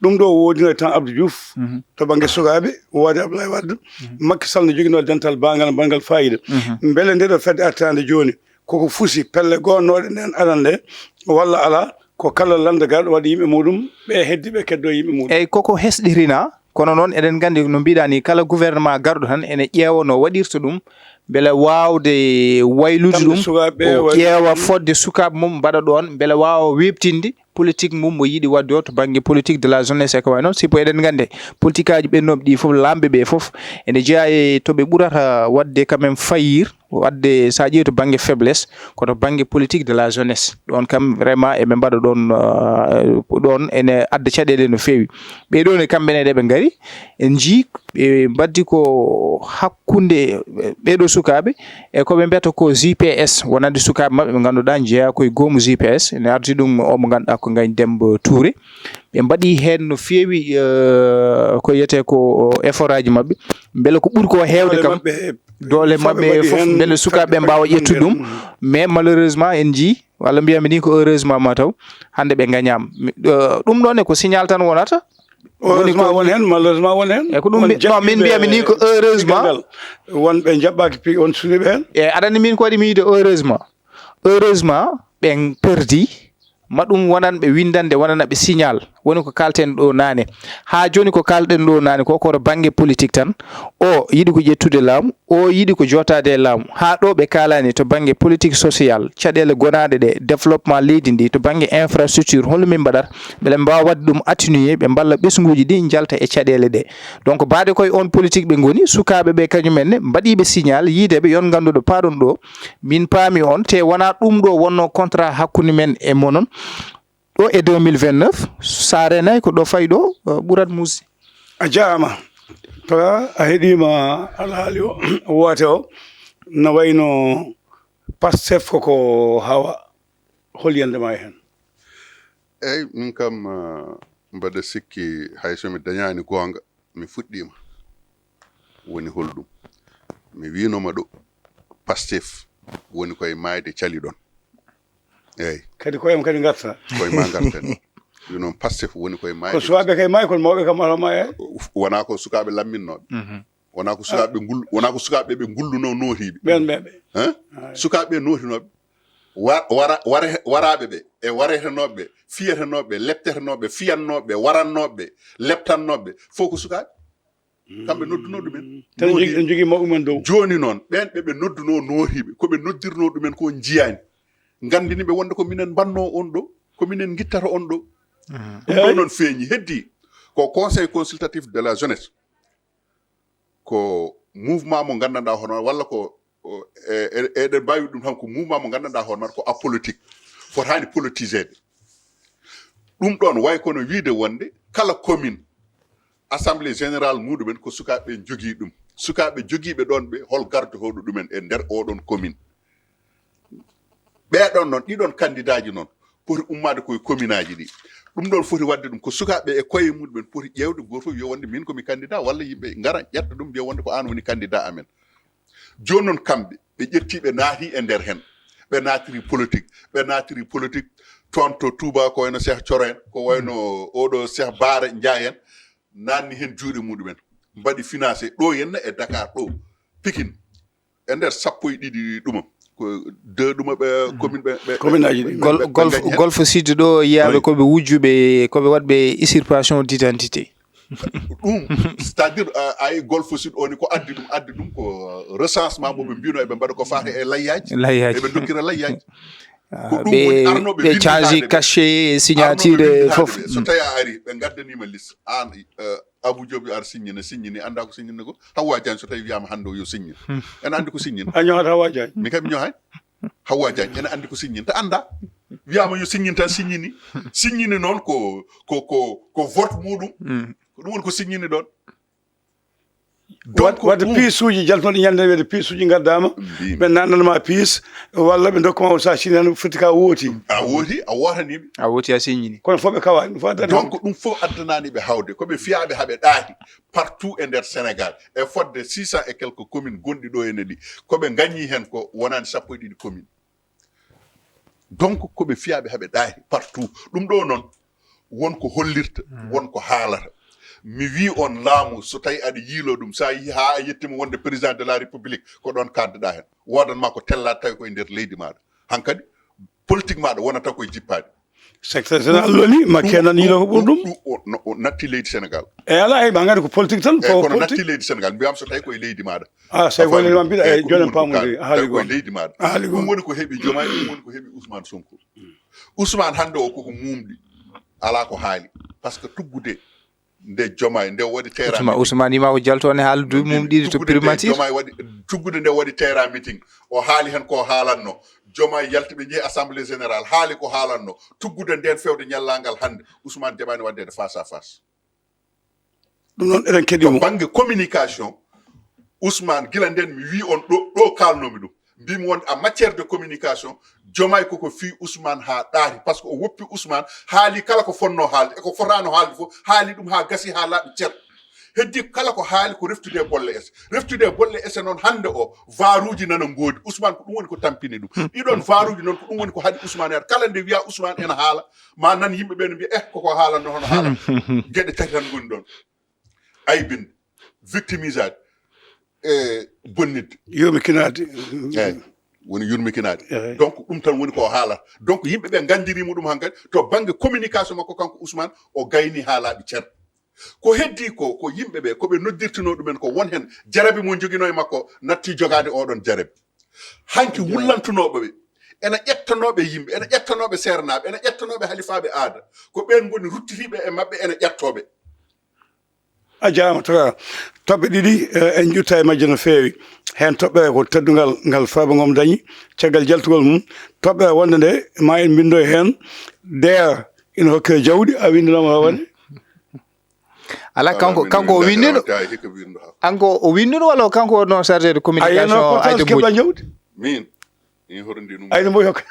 Ɗum ɗo woodino e temps Abdou Diouf to bannge sukaaɓe woodi Abdoulaye Wade. Macky Sall no joginoo dental baagal banngal fayida. Mbele nde ɗo fedde artande jooni koko fusi pelle gonnooɗe nden aran nde walla alaa? Ko kala lannda garɗo waɗi yimɓe muɗum ɓe heddi ɓe keddo yimɓe muɗum. Eyyi koko hesɗitina. Kono noon eɗen nganndi no mbiɗa ni kala gouvernement garɗo tan ene ƴeewa no waɗirta ɗum mbele waawde waylude ɗum, o ƴeewa fodde sukaaɓe mum mbaɗa ɗoon mbele waawa weeɓtinde politique mum mo yiɗi waɗde o to bannge politique de la jeunesse e ko wayi noon. Sibu eɗen nganndi politikaaji ɓennooɓe ɗi fof laamɓe ɓe fof ene jeyaa e to ɓe ɓurata waɗde quand même fayir. Waɗde so a ƴeewi to bannge faiblesse ko to bannge politique de la jeunesse. Ɗoon kam vraiment eɓe mbaɗa ɗoon ɗoon ene adda caɗeele no feewi. Ɓee ɗoo ne kamɓe ne ɗe ɓe ngari en njii ɓe mbaddi ko hakkunde ɓee ɗoo sukaaɓe e ko ɓe mbiyata ko J P S wonande sukaaɓe maɓɓe ɓe ngannduɗaa njeyaa koye goomu J P S ene ardi ɗum o mo ngannduɗaa ko Ngagne Demba Touré. Ɓe mbaɗi heen no feewi ko wiyetee ko effort aji maɓɓe mbele ko ɓuri ko heewde kam. doole maɓɓe fof, mbele sukaaɓe mbaawa ƴettude ɗum. Mais malheureusement, en njii, walla mbiyami ni ko heureusement ma taw, hannde ɓe ngañaama. Mi- eh, ɗum ɗoon e ko signal tan wonata. Woni ko- Heureusement won heen, malheureusement won heen. E ko ɗum mi- non, min mbiyami ni ko heureusement. Wonɓe njaɓɓaaki pi on suuɗiiɓe heen. E aɗa anndi min ko waɗi mi yiide heureusement. Heureusement, ɓen perdi. Ma ɗum wonan ɓe winndande, wonana ɓe signal. Woni ko kaalten ɗo naane. Haa jooni ko kaalɗen ɗo naane ko, ko to bannge politique tan. O yiɗi ko ƴettude laamu, o yiɗi ko jootaade e laamu. Haa ɗo ɓe kaalani to bannge politique social, caɗeele gonaaɗe ɗe, développement leydi ndi, to bannge infrastructure, hol min mbaɗata? Mbele mbaawa waɗde ɗum atténuer, ɓe mballa ɓesnguuji ɗi njalta e caɗeele ɗe. Donc, baade koye on politique ɓe ngoni, sukaaɓe ɓe kañum en ne, mbaɗiiɓe signal, yiideɓe yon nganndu ɗo paaɗon ɗo, min paami on, te wonaa ɗum ɗo wonno contrat hakkunde men e monon. Ɗo e deux mille vingt-neuf, sa reenay ko ɗo fay ɗo, eh, ɓurat muusde. A jaama. Tawa a heɗiima alhaali o woote o, no wayno Pastef koko hawa, hol yiyannde ma e heen? Eyi, min kam, eh, mbaɗa sikki hay so mi dañaani goonga, mi fuɗɗiima. Woni holɗum? Mi wiinoma ɗo, Pastef woni koye maayde caliɗon. Eyi, Kadi koye am kadi ngarta. koye ma ngarten. Ɗum noon, Pastef woni koye maayde. Ko sukaaɓe kay maayi, kono mawɓe kam alaa maaya. Wonaa ko sukaaɓe lamminnooɓe. Wonaa ko sukaaɓe ngul, wonaa ko sukaaɓe ɓe ngulluno nootiiɓe. Ɓen ɓe ɓe. Hein? Sukaaɓe ɓe nootinooɓe. Wa- wara- ware- waraaɓe ɓe e waretenooɓe ɓe, fiyetenooɓe ɓe, leptetenooɓe ɓe, fiyannooɓe ɓe, warannooɓe ɓe, leptannooɓe ɓe, fof ko sukaaɓe. Kamɓe noddunoo ɗumen. Tan jogii mawɓe men dow. Jooni noon, ɓeen ɓe ɓe noddunoo nootiiɓe, ko ɓe noddirnoo ɗumen ko njiyaani. Nganndini ɓe wonde ko minen mbannoo on ɗo, ko minen ngittata on ɗo. Ɗum ɗo noon feeñi. Heddi ko Conseil consultatif de la jeunesse. Ko mouvement mo nganndanɗaa hono walla ko, o, e- e- eɗen mbaawi ɗum tan ko mouvement mo nganndanɗaa hono ko apolitique. Fotaani politiseede. Ɗum ɗoon way kono wiide wonde kala commune, assemblée générale muɗumen ko sukaaɓe ɓe njogii ɗum. Sukaaɓe jogiiɓe ɗoon ɓe, hol garde hoɗo ɗumen e nder oɗon commune? Ɓeeɗon noon, ɗiɗon kandidaaji noon, poti ummaade koye commune aji ɗi. Ɗum ɗoon foti waɗde ɗum ko sukaaɓe e koye muɗumen poti ƴeewde, gooto fof wiya wonde min ko mi candidat, walla yimɓe ngara ƴetta ɗum mbiya wonde ko aan woni candidat amen. Jooni noon kamɓe, ɓe ƴetti ɓe naati e nder heen. Ɓe naatiri politique, ɓe naatiri politique toon to Touba ko wayno Cheikh Thioro en, ko wayno oɗo Cheikh Bara Ndiaye en, naatni heen juuɗe muɗumen. Mbaɗi financé ɗo henna e Dakar ɗo, Pikine. E nder sappo e ɗiɗi ɗuma, ko deux ɗuma ɓe commune ɓe, ɓe- Commune aji ɗi. ɓe- Gol- ɓe- ɓe golf, ngañi heen. Golf Sud ɗo yiyaaɓe Oui. ko ɓe wujjuɓe, ko ɓe waɗɓe usurpation d'identité. Ɗum, c'est-à-dire, euh, ay Golf Sud o ni ko addi ɗum, addi ɗum ko, euh, recensement mo ɓe mbino eɓe mbaɗa ko faati e layyaaji. Layyaaji. Eɓe dokkira layyaaji. Ah, Ko ɗum ɓe- woni arnoɓe ɓe winnditaade chargé ɓe. Cachet, Arnoɓe signature e winnditaade fof. Ɓe. So tawi a ari, ɓe ngaddaniima liste. Aan, euh, Abou Diop yo ar signine, signini, annda ko signine ko. Hawa Diagne so tawi wiyaama hannde o yo signine. Ene anndi ko signine. A ñohata Hawa Diagne. Mi kam ñohay. Hawa Diagne, ene anndi ko signine. Ta annda. Wiyaama yo signine tan signini. Signini noon ko, ko, ko, ko vote muɗum. Ko ɗum woni ko signini ɗoon. Donc, Wadde ɗum- piisuuji jaltinoɗi ñande wiyde piisuuji ngaddaama, Mbiimi. Ɓe nananma piis, walla ɓe ndokkuma on sa sini tan foti ka wooti. A wooti, a wootaniiɓe. A wooti a signini. Kono fof ɓe kawaani, ɗum fof addani. Donc, ɗum fof addanaani ɓe hawde. Ko ɓe fiyaaɓe haɓe ɗaahi partout e nder Sénégal. E fodde six cents et quelques communes gonɗi ɗo ene ɗi. Ko ɓe ngañi heen ko wonaani sappo e ɗiɗi commune. Donc, ko ɓe fiyaaɓe haɓe ɗaahi partout. Ɗum ɗo noon, won ko hollirta, won ko haalata. Mi wii on laamu, so tawi aɗa yiilo ɗum, sa yi haa a yettima wonde président de la République, ko ɗoon kadduɗa heen. Woodan ma ko tella tawi ko e nder leydi maɗa. Hankadi, politique maɗa wonata koye jippaade. Secrétaire général loni, ma kenan yiilo ko ɓuri ɗum. Ɗum o, no, o natti leydi Sénégal. E ala hay ma ngari ko politique tan, E ko kono natti politique. Leydi Sénégal, mbiyam so tawi koye leydi maɗa. Ah, so tawi ko leydi maɗa, mbiɗa, E e ko jonen ɗum woni ko pamude, ka- a haali tawi koye goon. Leydi maɗa. A haali Ɗum goon. Woni ko heɓi Diomaye, ɗum woni ko heɓi Ousmane Sonko. Ousmane hannde o koko mumɗi, ala ko haali. Par ce que tuggude nde Diomaye, nde waɗi terrain Ousmane, Ousmane yima ko jalto ne haaldude mum ɗiɗi to Tuggude nde primature. Diomaye waɗi, tuggude nde waɗi terrain meeting, o haali heen ko haalanno. Diomaye yalti ɓe njehi assemblée générale, haali ko haalanno. Tuggude nden fewde ñallangal hannde, Ousmane jaɓani waɗde face à face. Ɗum noon eɗen keɗi To mo. Bannge communication, Ousmane, gila nden mi wii on ɗo, ɗo kalnomi ɗum. Mbimi won en matière de communication, Diomaye koko fii Ousmane haa ɗaati, par ce que o woppi Ousmane, haali kala ko fonnoo haalde, e ko fotaano haalde fof, haali ɗum haa gasi, haa laaɓi cer. Heddi kala ko haali ko reftude e bolle ese. Reftude e bolle ese noon hannde o, vaaruuji nana ngoodi. Ousmane ko ɗum woni ko tampini ɗum. Ɗiɗon vaaruuji noon ko ɗum woni ko haɗi Ousmane yaade. Kala nde wiya Ousmane ena haala, ma nan yimɓe ɓe no mbiya, "Eh, koko haalanno hono haala." Geɗe tati tan ngoni ɗoon. Aybinde, victimisade, e bonnitde. Yurmikinaade. Eeyi, woni yurmikinaade. Eeyi. Donc, ɗum tan woni ko o haalata. Donc, yimɓe ɓe nganndirimo ɗum hankadi. To bannge communication makko kanko Ousmane, o gayni haalaaɓe ceer. Ko heddi ko, ko yimɓe ɓe, ko ɓe noddirtuno ɗumen ko won heen jarabi mo joginoo e makko, natti jogaade oɗon jarabi. Hanki wullantunooɓe ɓe, ena ƴettanooɓe yimɓe, ena ƴettanooɓe seernaaɓe, ena ƴettanooɓe halifaaɓe aada. Ko ɓeen ngoni ruttitiiɓe e maɓɓe, ena ƴettooɓe. A jaama, toka. Toɓɓe ɗiɗi, eh, en ƴetta e majje no feewi. Heen toɓɓere ko teddungal ngal Farba Ngom dañi, caggal jaltugol mum. Toɓɓere wonde nde, ma en mbindo heen, deer ina hokkira jawdi, a winndanaama waɗde? Ala, kanko, kanko o winndino. Kanko o winndino walla kanko wonno chargé de communication? Ayde Mbodj. Min, min hoto ndi ɗum. Ayde Mbodj hokka.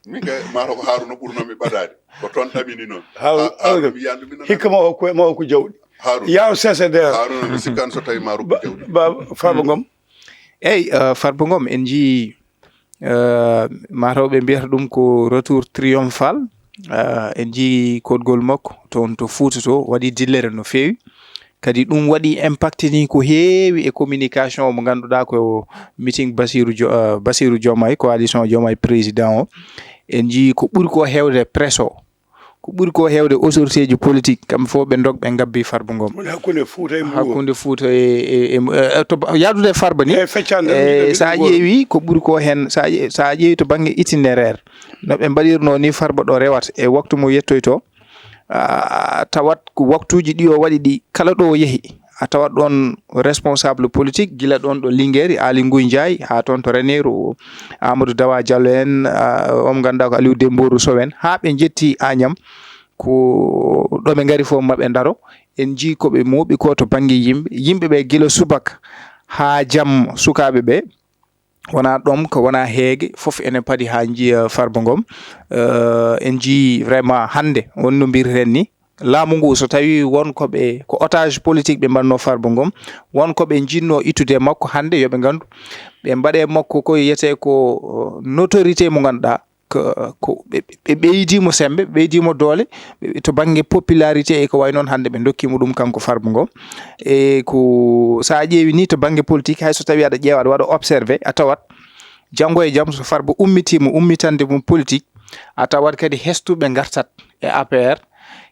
Min kay, mataw ko Haruna ɓurnoo mi ɓadaade. Ko toon ɗamini noon. Haruna, mi yiyande min. Hikka ma hokku, ma hokku jawdi. Haruna. Yaw C C D R. Haruna, mi sikkan so tawi ma rokku jawdi. Ba, Farba Ngom. Eyi, eh, Farba Ngom, en njii, eh, mataw ɓe mbiyata ɗum ko retour triomphal. Eh, en njii koɗgol makko toon to Fuuta to, waɗi dillere no feewi. Kadi ɗum waɗi impact ni ko heewi e communication mo ngannduɗaa ko meeting Bassirou Jo-, eh, Bassirou Diomaye, coalition Diomaye président o. En njii ko ɓuri ko heewde presse o, ko ɓuri ko heewde autorité ji politique, kamɓe fof ɓe ndog, ɓe ngabbi Farba Ngom. Woni hakkunde Fuuta e Mbuur. Hakkunde Fuuta e, e, e, e, to ba-, yaadude Farba ni. E feccande tan, e, mbiɗa so a ƴeewi ko ɓuri ko heen, so a ƴe-, so a ƴeewi to bannge itinéraire, no ɓe mbaɗirnoo ni Farba ɗo rewata e waktu mo yettoytoo, a, tawat ko waktuuji ɗi o waɗi ɗi, kala ɗo o yehi, a tawat ɗoon responsable politique, gila ɗoon ɗo Linguère, Aly Ngouille Ndiaye, haa toon to Raneeru, Amadou Dawa Diallo en, a, on ngannduɗaa ko Aliou Dembourou Sow en, haa ɓe njetti Agnam, ko ɗo ɓe ngari fof ma ɓe ndaro. En njii ko ɓe mooɓi ko to bannge yimɓe. Yimɓe ɓe gila subaka haa jamma, sukaaɓe ɓe, wonaa ɗoom ko wonaa heege, fof ene padi haa njiya Farba Ngom. Eh, en njii vraiment hannde, won no mbirten ni, laamu ngu, so tawii won ko ɓe, ko otage politique ɓe mbaɗnoo Farba Ngom, won ko ɓe njiɗnoo ittude e makko, hannde yo ɓe nganndu, ɓe mbaɗe makko ko wiyetee ko, eh, notoriété mo ngannduɗaa, ko, ko ɓe, ɓe ɓeydii mo semmbe, ɓe ɓeydii mo doole, ɓe, to bannge popularité e ko wayi noon, hannde ɓe ndokki mo ɗum kanko Farba Ngom. E ko, so a ƴeewi ni to bannge politique, hay so tawii aɗa ƴeewa, aɗa waɗa observé, a tawat janngo e jam so Farba ummitii mo, ummitande mo politique, a tawat kadi hestuɓe ngartat e A P R,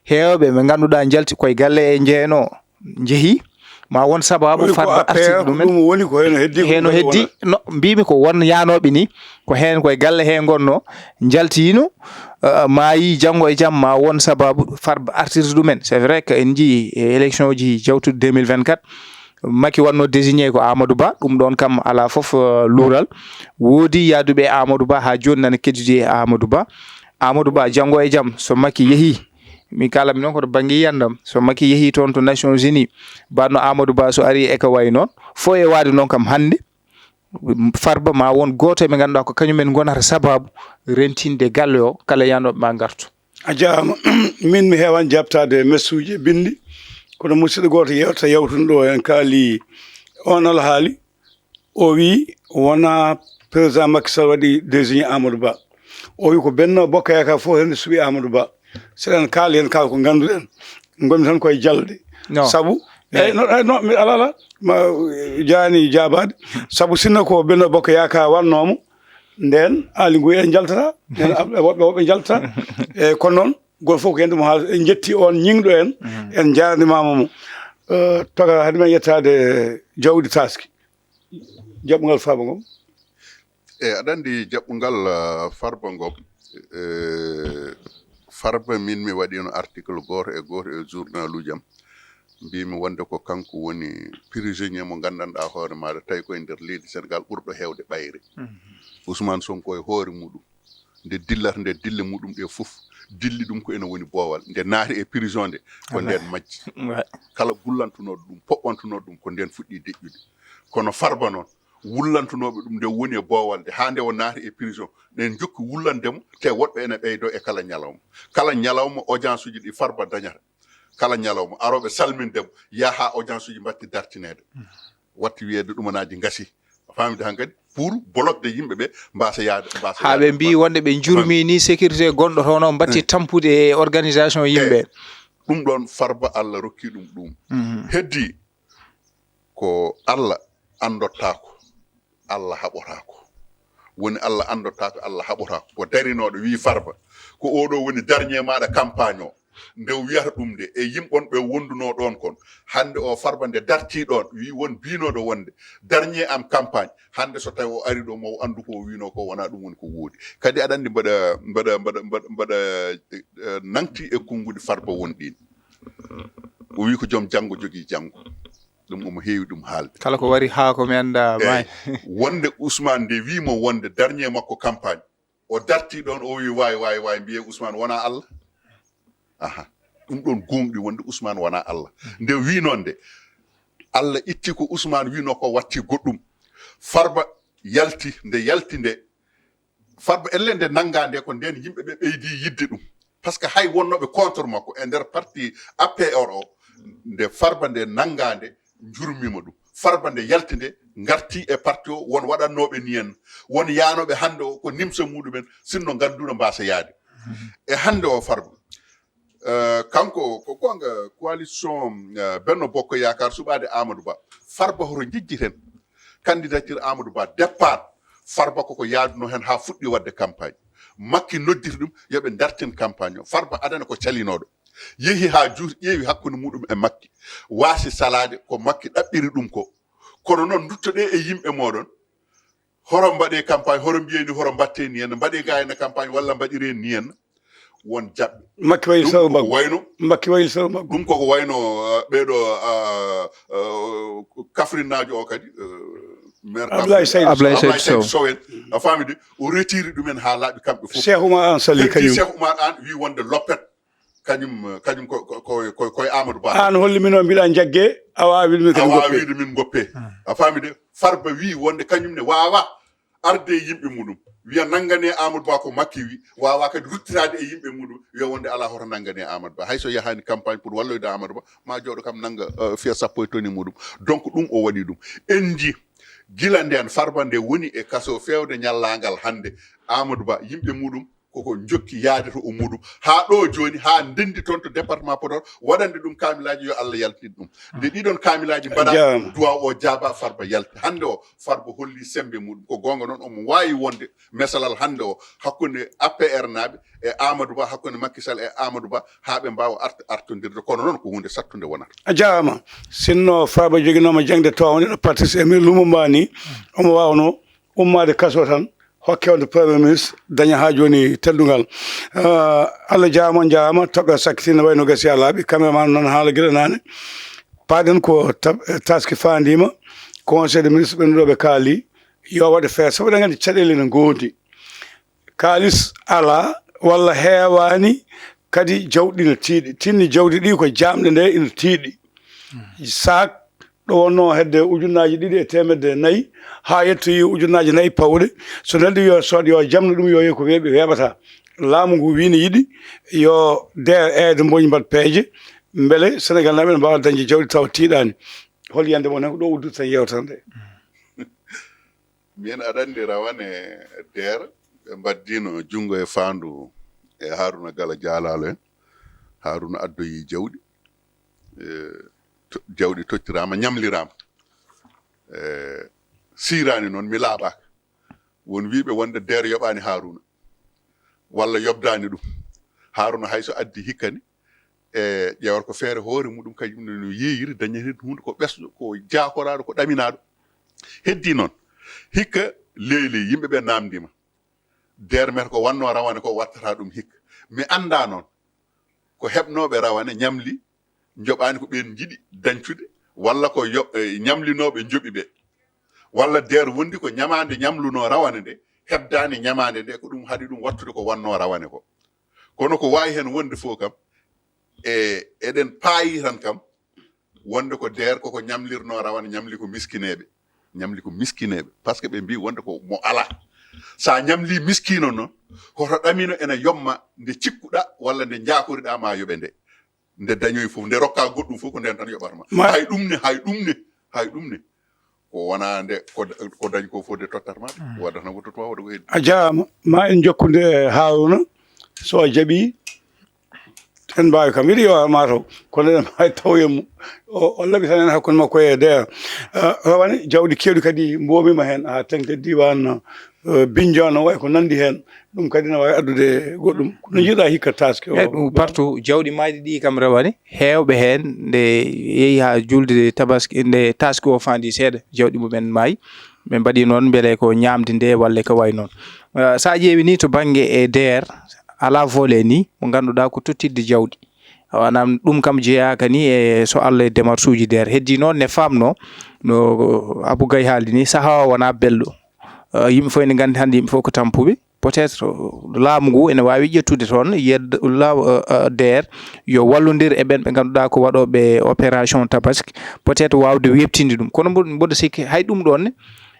heewɓe ɓe ngannduɗaa njalti koye galle e njeenoo, njehi, ma won sabaabu Farba artirde ɗumen. Ɗum woni ko heno heddi, ko heno heddi, no mbimi ko won yaanooɓe ni, ko heen koye galle he ngonno, njaltiino, eh, maayi janngo e jam, ma won sabaabu Farba artirde ɗumen. C'est vrai que en njii e élection ji jawtuɗi deux mille vingt-quatre, Macky wanno désigné ko Amadou Ba, ɗum ɗoon kam alaa fof, eh, luural. Woodi yaaduɓe e Amadou Ba haa jooni nana keddidi e Amadou Ba. Amadou Ba, janngo e jam, so Macky yehi, mi kaalami noon ko to bannge yiyandam, so Macky yehi toon to Nations Unies, mbaɗno Amadou Ba so ari e ko wayi noon, fof e waade noon kam hannde, Farba ma won gooto e ɓe ngannduɗaa ko kañumen ngonata sabaabu rentinde galle o, kala yaanooɓe ma ngartu. A jaaraama. Min mi heewan jaabtaade message e binndi, kono musidɗo gooto yewta yawtunɗo en kaali oon alhaali. O wi wonaa président Macky Sall waɗi désigné Amadou Ba. O wi ko Benno Bokk Yaakaar fof hende suɓi Amadou Ba. Seɗen kaali heen kala ko ngannduɗen. Ngonmi tan koye jalde. Non. Sabu, mais eyi, no, eyi, no, mi, ala, ala, ma, jaani jaabaade. Sabu sinno ko Benno Bokk Yaakaar wannoomo, ndeen Aly Ngouille en njaltata, ndeen woɓɓe, woɓɓe njaltata. Eyi, kono noon, gooto fof ko heen ɗum haal, en njetti oon ñiŋɗo en, en njaarnimaama mo. Eh, toka hade men yettaade jawdi taaski. Jaɓɓungal Farba Ngom. Eyi, aɗa anndi jaɓɓungal, ah, Farba Ngom, eh, Farba, min mi waɗiino article gooto e gooto e journaluuji am. Mbimi wonde ko kanko woni prisonnier mo nganndanɗaa hoore maaɗa, tawi koye nder leydi Senegal ɓurɗo heewde ɓayre. Mhm. Ousmane Sonko e hoore muɗum, nde dillata nde dille muɗum ɗe fof, dilli ɗum ko ene woni boowal. Nde naati e prison nde, ko ndeen majji. Ouais. Kala gullantunooɗo ɗum, poɓɓantunooɗo ɗum, ko ndeen fuɗɗi deƴƴude. Kono Farba noon, wullantunooɓe ɗum nde woni e boowal nde, haa nde o naati e prison, ɗen jokki wullande mo, te woɗɓe ene ɓeydoo e kala ñalawma. Kala ñalawma, audience uji ɗi Farba dañata, kala ñalawma, arooɓe salminde mo, yaha haa audience uji mbatti dartineede. Watti wiyeede ɗumanaaji ngasi. A faamide hankadi? Pour bloqude yimɓe ɓe mbaasa yaade, mbaasa haa ɓe yaade, mbaasa wonde ɓe njurmini sécurité gonɗo toon o, mbatti tampude e organisation yimɓe. Ɗum ɗoon Farba Allah rokki ɗum ɗum. Heddi ko Allah anndottaako, Allah haɓotaako. Woni Allah anndottaako, Allah haɓotaako. Ko darinooɗo wii Farba, ko oɗo woni dernier maaɗa campagne o. Nde o wiyata ɗum nde, e yimɓe on ɓe wondunoo ɗoon kon, hannde o Farba nde dartii ɗoon, wii won biinooɗo wonde, dernier am campagne, hannde so tawi o ari ɗo, mo o anndu ko o wiinoo ko wonaa ɗum woni ko woodi. Kadi aɗa anndi mbaɗa, mbaɗa, mbaɗa, mbaɗa, mbaɗa, eh, nangti e konnguɗi Farba won ɗiin. O wii ko joom janngo jogii janngo. Ɗum omo heewi ɗum haalde. Kala ko wari haa ko mi annda. Eey, maay. Wonde Ousmane nde wii mo wonde dernier makko campagne, o dartii ɗoon, o wii, "Waay, waay, waay, mbiyee Ousmane wonaa Allah." Aha. Ɗum ɗoon goongɗi wonde Ousmane wonaa Allah. Nde wii noon nde, Allah itti ko Ousmane wiinoo ko watti goɗɗum. Farba yalti, nde yalti nde, Farba elle nde nanngaa nde ko ndeen yimɓe ɓe ɓeydi yiɗde ɗum. Par ce que hay wonnooɓe contre makko e nder parti A P R o, nde Farba nde nanngaa nde njurmiima ɗum. Farba nde yalti nde ngarti e parti o, won waɗannooɓe ni en, won yaanooɓe hannde o ko nimsa muɗumen, sinno ngannduno mbaasa yaade. E hannde o Farba, eh, kanko ko goonga coalition, eh, Benno Bokk Yaakaar suɓaade Amadou Ba, Farba hoto njejjiten candidature Amadou Ba départ, Farba koko yaaduno heen haa fuɗɗi waɗde campagne. Makki nodditi ɗum yo ɓe ndartin campagne o. Farba adana ko calinooɗo. Yehi haa juuti, ƴeewi hakkunde muɗum e Makki. Waasi salaade ko Makki ɗaɓɓiri ɗum ko. Kono noon nduttoɗee e yimɓe mooɗon. Horo mbaɗee campagne, horo mbiyee ni, horo mbaɗtee ni henna, mbaɗee gaa henna campagne walla mbaɗiree ni henna. Won jaɓɓe. Makki wayli Ɗum saw koko mbaggu. Wayno, Makki wayli saw mbaggu. Ɗum koko wayno, uh, ɓeeɗo, uh, uh, Kafrinnaajo o kadi, uh, maire Ablaye Kafrine. Seydou Sow. Ablaye Seydou Sow en. A faami de? O retiri ɗumen haa laaɓi kamɓe fof. Cheikh Oumar Anne Sali Heddi kañum. Cheikh Oumar Anne wi wonde loppet. Kañum, uh, kañum ko, ko, ko, ko, ko e Amadou Ba. An holli min o mbiɗa jagge, a waawi min A kadi waawi ngoppe. Wiide min ngoppe. A faami de? Farba wi wonde kañum ne waawa arde e yimɓe muɗum. Wiya nanngane Amadou Ba ko Makki wi, waawa kadi ruttiraade e yimɓe muɗum, wiya wonde alaa hoto nanngane Amadou Ba. Hay so yahaani campagne pour walloyde Amadou Ba, ma jooɗo kam nannga, uh, fiya sappo e toni muɗum. Donc ɗum o waɗi ɗum. En nji, gila ndeen Farba nde woni e kaso feewde ñallaangal hannde, Amadou Ba, yimɓe muɗum koko jokki yaade to o muɗum. Haa ɗo jooni, haa ndenndi toon to département Podor, waɗande ɗum kaamilaaji yo Allah yaltin ɗum. Nde ɗiɗon kaamilaaji mbaɗa, Jaama. Duwa o jaaba Farba yalti. Hannde o, Farba holli semmbe muɗum. Ko goonga noon, omo waawi wonde mesalal hannde o hakkunde A P R naaɓe e Amadou Ba, hakkunde Macky Sall e Amadou Ba, haa ɓe mbaawa art-, artondirde. Kono noon ko huunde sattunde wonata. A jaama. Sinno Farba joginooma jaŋde toowde ɗo Patrice Émile Lumumba ni, omo waawno ummaade kaso tan, hokke wonde Premier Ministre, daña haa jooni teddungal. Ah, Allah jaama, on jaama, toɓɓe sakkitiinde wayno gasi a laaɓi, kameraman noon haala gila naane. Paaɗen ko tab-, taski faandiima, Conseil des ministres ɓen ɗo ɓe kaali, yo waɗe feere, sabu eɗen nganndi caɗeele ene ngoodi. Kaalis alaa walla heewaani, kadi jawɗi no tiiɗi. Tinni jawdi ɗi ko jaamɗe nde ina tiiɗi. Saak ɗo wonnoo hedde ujunnaaji ɗiɗi e teemedde nayi haa yettoyi ujunnaaji nayi pawɗe. So neɗɗo yo sood, yo jamno ɗum, yo yeeku weeɓi weeɓata. Laamu ngu wii ne yiɗi yo D R aide mboñ mbaɗ peeje, mbele Senegal naaɓe ne mbaawa dañde jawdi tawa tiiɗaani. Hol yiyannde mon heen ko ɗo udditi tan yeewtere nde? Min aɗa anndi rawane D R, ɓe mbaddino junngo e faandu e Haruna Gala Jaalaalo en. Haruna addoyi jawɗi, e, to-, jawɗi tottiraama, ñamliraama. E, siiraani noon, mi laaɓaaka. Won wiiɓe wonde D R yoɓaani Haruna, walla yoɓdaani ɗum. Haruna hay so addi hikka ni, e, ƴeewata ko feere hoore muɗum, kañum ne no yeeyiri, dañata heen huunde ko ɓesɗo, ko jaakoraaɗo, ko ɗaminaaɗo. Heddii noon, hikka leeli yimɓe ɓe naamndiima. D R meta ko wannoo rawane ko wattata ɗum hikka. Mi anndaa noon ko heɓnooɓe rawane ñamli, njoɓaani ko ɓeen njiɗi dañcude, walla ko yo-, e, ñamlinooɓe njoɓi ɓe. Walla D R wondi ko ñamaande ñamlunoo rawane nde, heɓdaani ñamaande nde, ko ɗum haɗi ɗum wattude ko wannoo rawane ko. Kono ko waawi heen wonde fof kam, e, eɗen paayi tan kam, wonde ko D R koko ñamlirnoo rawane, ñamli ko miskineeɓe. Ñamli ko miskineeɓe. Par ce que ɓe mbii wonde ko mo alaa. So a ñamlii miskiino noon, hoto ɗamino ene yomma nde cikkuɗaa walla nde njaakoriɗaa ma yoɓe nde. Nde dañoyi fof, nde rokka goɗɗum fof, ko nden tan yoɓata ma. Ma- Hay ɗum ne, hay ɗum ne, hay ɗum ne. Ko wona nde, ko, ko dañ ko fof de tottat ma. Waɗata ko tottuwa waɗa ko heddi. A jaaraama, ma en jokkude e Haruna, so o jaɓi, en mbaawi kam. Miɗo yiya ma taw, kono ene mbaawi taw e mum. O, o laɓi tan en hakkunde makko e deer. Eh, rawane, jawɗi keewɗi kadi mboomiima heen, haa teŋti diiwaan, eh, Binjona, way ko nanndi heen. Ɗum kadi ne waawi addude goɗɗum. No njiɗa hikka taski o? E ɗum partout, jawɗi maaji ɗi kam rawane, heewɓe heen, nde yehi haa julde tabaski, nde taski o faandi seeɗa, jawɗi mumen maayi. Ɓe mbaɗi noon mbele ko ñaamde nde walla ko wayi noon. Eh, so a ƴeewi ni to bannge e deer, alaa volet ni mo ngannduɗaa ko tottidde jawɗi. Maanaam ɗum kam jeyaaka ni e so Allah e démarche uji deer. Heddi noon ne faamno no Abou Gaye haaldi ni, sahaa o wonaa belɗo. Eh, yimɓe fof ene nganndi hannde yimɓe fof ko tampuɓe. Peut-être, eh, laamu ngu ene waawi ƴettude toon, yedda laamu, eh, eh, deer yo wallondir e ɓen ɓe ngannduɗaa ko waɗooɓe opération tabaski. Peut-être waawde weɓtinde ɗum. Kono mboɗo, mboɗo sikki hay ɗum ɗoon ne,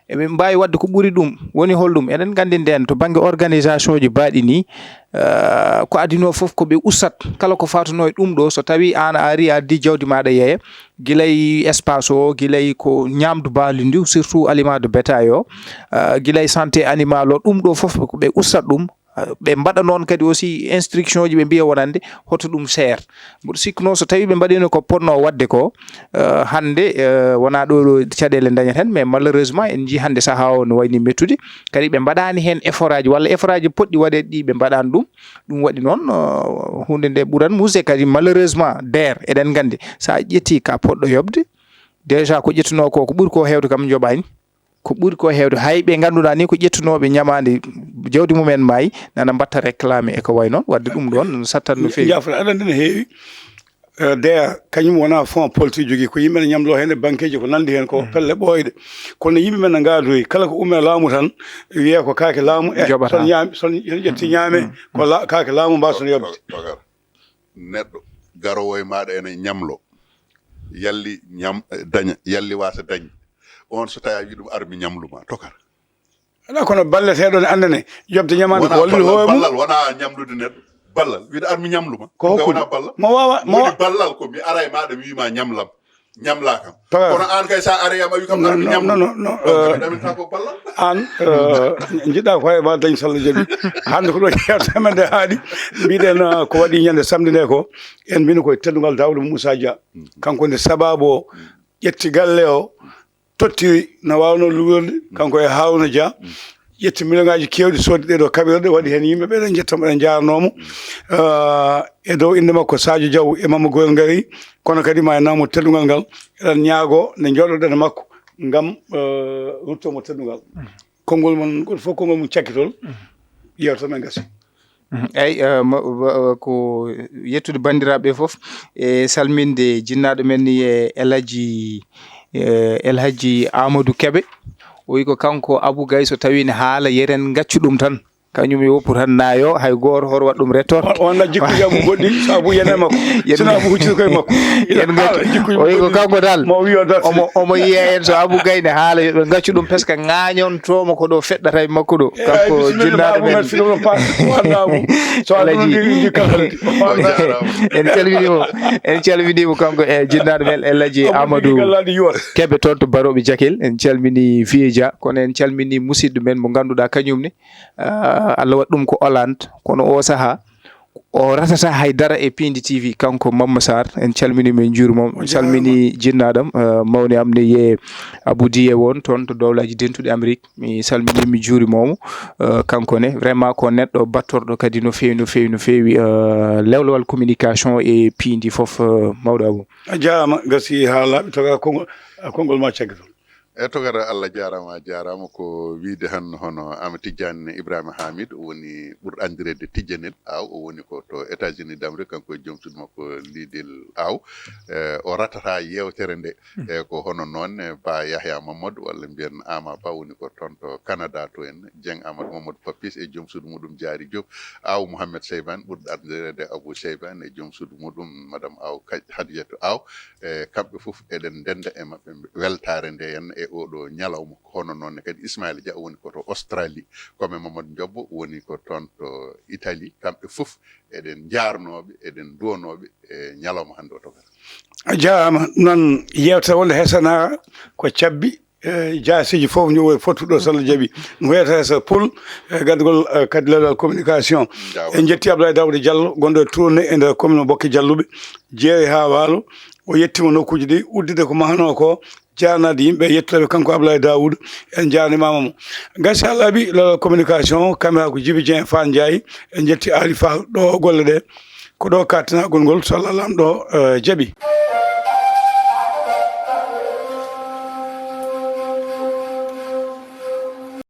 eɓe mbaawi waɗde ko ɓuri ɗum. Woni hol ɗum? Eɗen nganndi ndeen to bannge organisation ji baaɗi ni, eh, ko adinoo fof ko ɓe ustat. Kala ko fatunoo e ɗum ɗo, so tawi aan a ari a addi jawdi maaɗa yeeya, gilay espace o, gilay ko ñaamdu baalu ndu, surtout aliment de bétail o, eh, gilay santé animal o, ɗum ɗo fof ko ɓe ustat ɗum. Eh, ɓe mbaɗa noon kadi aussi instruction ji, ɓe mbiya wonande hoto ɗum seer. Mboɗo sikkuno so tawi ɓe mbaɗino ko potno waɗde ko, eh, hannde, eh, wona ɗo, ɗo caɗeele dañat heen, mais malheureusement en njii hannde sahaa o no wayni mettude, kadi ɓe mbaɗaani heen effort aji, walla effort aji poɗɗi waɗeede ɗi ɓe mbaɗaani ɗum. Ɗum waɗi noon, eh, huunde nde ɓuran muusde kadi malheureusement deer, eɗen nganndi so a ƴetti ka poɗɗo yoɓde, déjà ko ƴettunoo ko, ko ɓuri ko heewde kam joɓaani. Ko ɓuri ko heewde, hay ɓe ngannduɗaa ni ko ƴettunooɓe ñamaande jawdi mumen maayi, nana mbatta réclame e ko wayi noon. Waɗde ɗum ɗoon no sattat no feewi. Jaafo, aɗa anndi no heewi, eh, deya, kañum wonaa fonds politique jogii, ko yimɓe ne ñamloo heen e banqueeji, ko nanndi heen ko pelle ɓooyɗe. Kono yimɓe men ne ngaadoyi, kala ko ummee laamu tan, wiyee ko kaake laamu, eh, Joɓata. Son ñaami, son, son ƴetti ñaame, ko la-, kaake laamu mbaason yoɓde. Togar, neɗɗo garoowo e maaɗa ene ñamloo, yalli ñam, eh, daña, yalli waasa dañde. On so tawi a wi ɗum ar mi ñamlu ma, tokar. Alaa kono balleteeɗo ne anndane, yoɓde ñamaande ko wona walliri ballal, hoore mum. Ballal wona ñamlude neɗɗo. Ballal, wiide ar mi ñamlu ma. Ko hokkude. Wona ballal. Mo waawa, mo woni wa- ballal ko mi ara e maaɗa mi wi ma ñamlam. Ñamla kam. Tokar. Kono aan kay sa ari am a wi kam ar mi ñamlu. Non, non, non, non, non, eh, ɗaminta ko ballal. Aan, eh, njiɗɗa ko e ma dañ salla jaɓi. Hannde ko ɗo yeewtere men nde haaɗi. Mbiɗen, eh, ko waɗi ñande samedi nde ko. En mbino koye teddungal Daawuda Moussa Dia. Kanko nde sababu o ƴetti galle o. Tottiri no waawno luwirde, kanko e Haruna Dia. Ƴetti million ngaaji keewɗi, soodi ɗee ɗoo kaɓirɗe, waɗi heen yimɓe ɓe, eɗen njetta mo, eɗen njaarnoo mo. Ah, e dow innde makko Sadio Diaw e Mama Goyel Ngari, kono kadi ma en naan mo teddungal ngal, eɗen ñaagoo nde njooɗoɗen e makko ngam, eh, ruttoo mo teddungal. Konngol mon, gooto fof konngol mum cakkitol, yeewtere men gasi. Mhm. Eyi, eh, mo-, wa-, wa-, ko yettude banndiraaɓe ɓe fof, e salminde jinnaaɗo men ni, e El Hadji, eh, El Hadji Amadou Kebe. O wi ko kanko Abou Gaye, so tawi ne haala, yeren ngaccu ɗum tan. Kañum e woppu tan naayo, hay gooto hoto waɗ ɗum rettoor. On, on na jikkuuji Abou goɗɗi, so Abou yana makko. Yen-, sina Abou huccita koye makko. Yen ngaccu. O wi ko kanko dal. Mo wi o dartini. Omo, omo yiya en so Abou Gaye ne haala, yo ɓe ngaccu ɗum, parce que ŋaañontoo mo ko ɗo feɗɗata e makko ɗo. Kanko bisimilla, jinnaaɗo men. Fiɗo ɗon paas, wannaamu. So a Alhaji. Ɗum ndiri, ndi kala ndi. On jaaraama. En calminii mo, en calminii mo kanko e jinnaaɗo men El Hadji Amadou Kebe toon to Barooɓe Jakel. En calminii Vieux Dia, kono en calminii musidɗo men mo ngannduɗaa kañum ne, ah, Allah waɗi ɗum ko Hollande, kono o sahaa, o ratata hay dara e Piindi T V, kanko Mamma Sarr, en calminii mo, en njuuriima mo. En calminii jinnaaɗo am, eh, mawni am ne, yee Abou Diye won toon to Dowlaaji Dentuɗi Amérique. Mi salminii, mi juuriima mo, eh, kanko ne. Vraiment ko neɗɗo battorɗo kadi no feewi, no feewi, no feewi, eh, lewlewal communication e piindi fof, eh, mawɗo Abou. A jaaraama, gasi haa laaɓi, toga konngol, a konngol ma caggal. E togata Allah jaaraama, a jaaraama. Ko wiyde han hono Ama Tijjani Ibrahima Hamid, o woni ɓurɗo anndireede Tijjanel Aw, o woni ko to États-Unis d'Amérique, kanko e joom suudu makko Lidel Aw. E, o ratata yeewtere nde. E, ko hono noon, e, Ba Yahya Mamadou, walla mbiyen Ama Ba, woni ko toon to Canada to en, Dieng Amadou Mamadou Papis e joom suudu muɗum Diary Diop, Aw Mouhamed Seybane, ɓurɗo anndireede Abou Seybane, e joom suudu muɗum Madame Aw Kaj-, Hadijatu Aw. E, kamɓe fof eɗen ndennda e maɓɓe weltaare nde henna e oɗo ñalawma. Ko hono noon ne kadi Ismaila Dia woni ko to Australie, Kome Mamadou Diop woni ko toon to Italie. Kamɓe fof eɗen njaarnooɓe, eɗen nduwanooɓe e ñalawma hannde o tokata. A jaaraama. Noon, yeewtere wonde hesana ko cabbi, e jaasiiji fof ñowo e fottuɗo so Allah jaɓi. Ɗum wiyata hesa pul, e gandugol, e, kadi lewlal communication. Jaaraama. En njetti Abdoulaye Daouda Diallo, gonɗo e tournée e nder commune o Bokke Jalluɓe, jeeri haa waalo. O yettima nokkuuji ɗi, uddude ko mahanoo ko, jaarnaade yimɓe, yettude kanko Abdoulaye Daouda. En njaarnimaama mo. Gasi Allah laaɓi, lewlal communication, caméra ko Djiby Dieng Fall Ndiaye. En njetti Ali Fall ɗo golle ɗe. Ko ɗo kattanagol ngol, so Allah Laamɗo, e, jaɓi.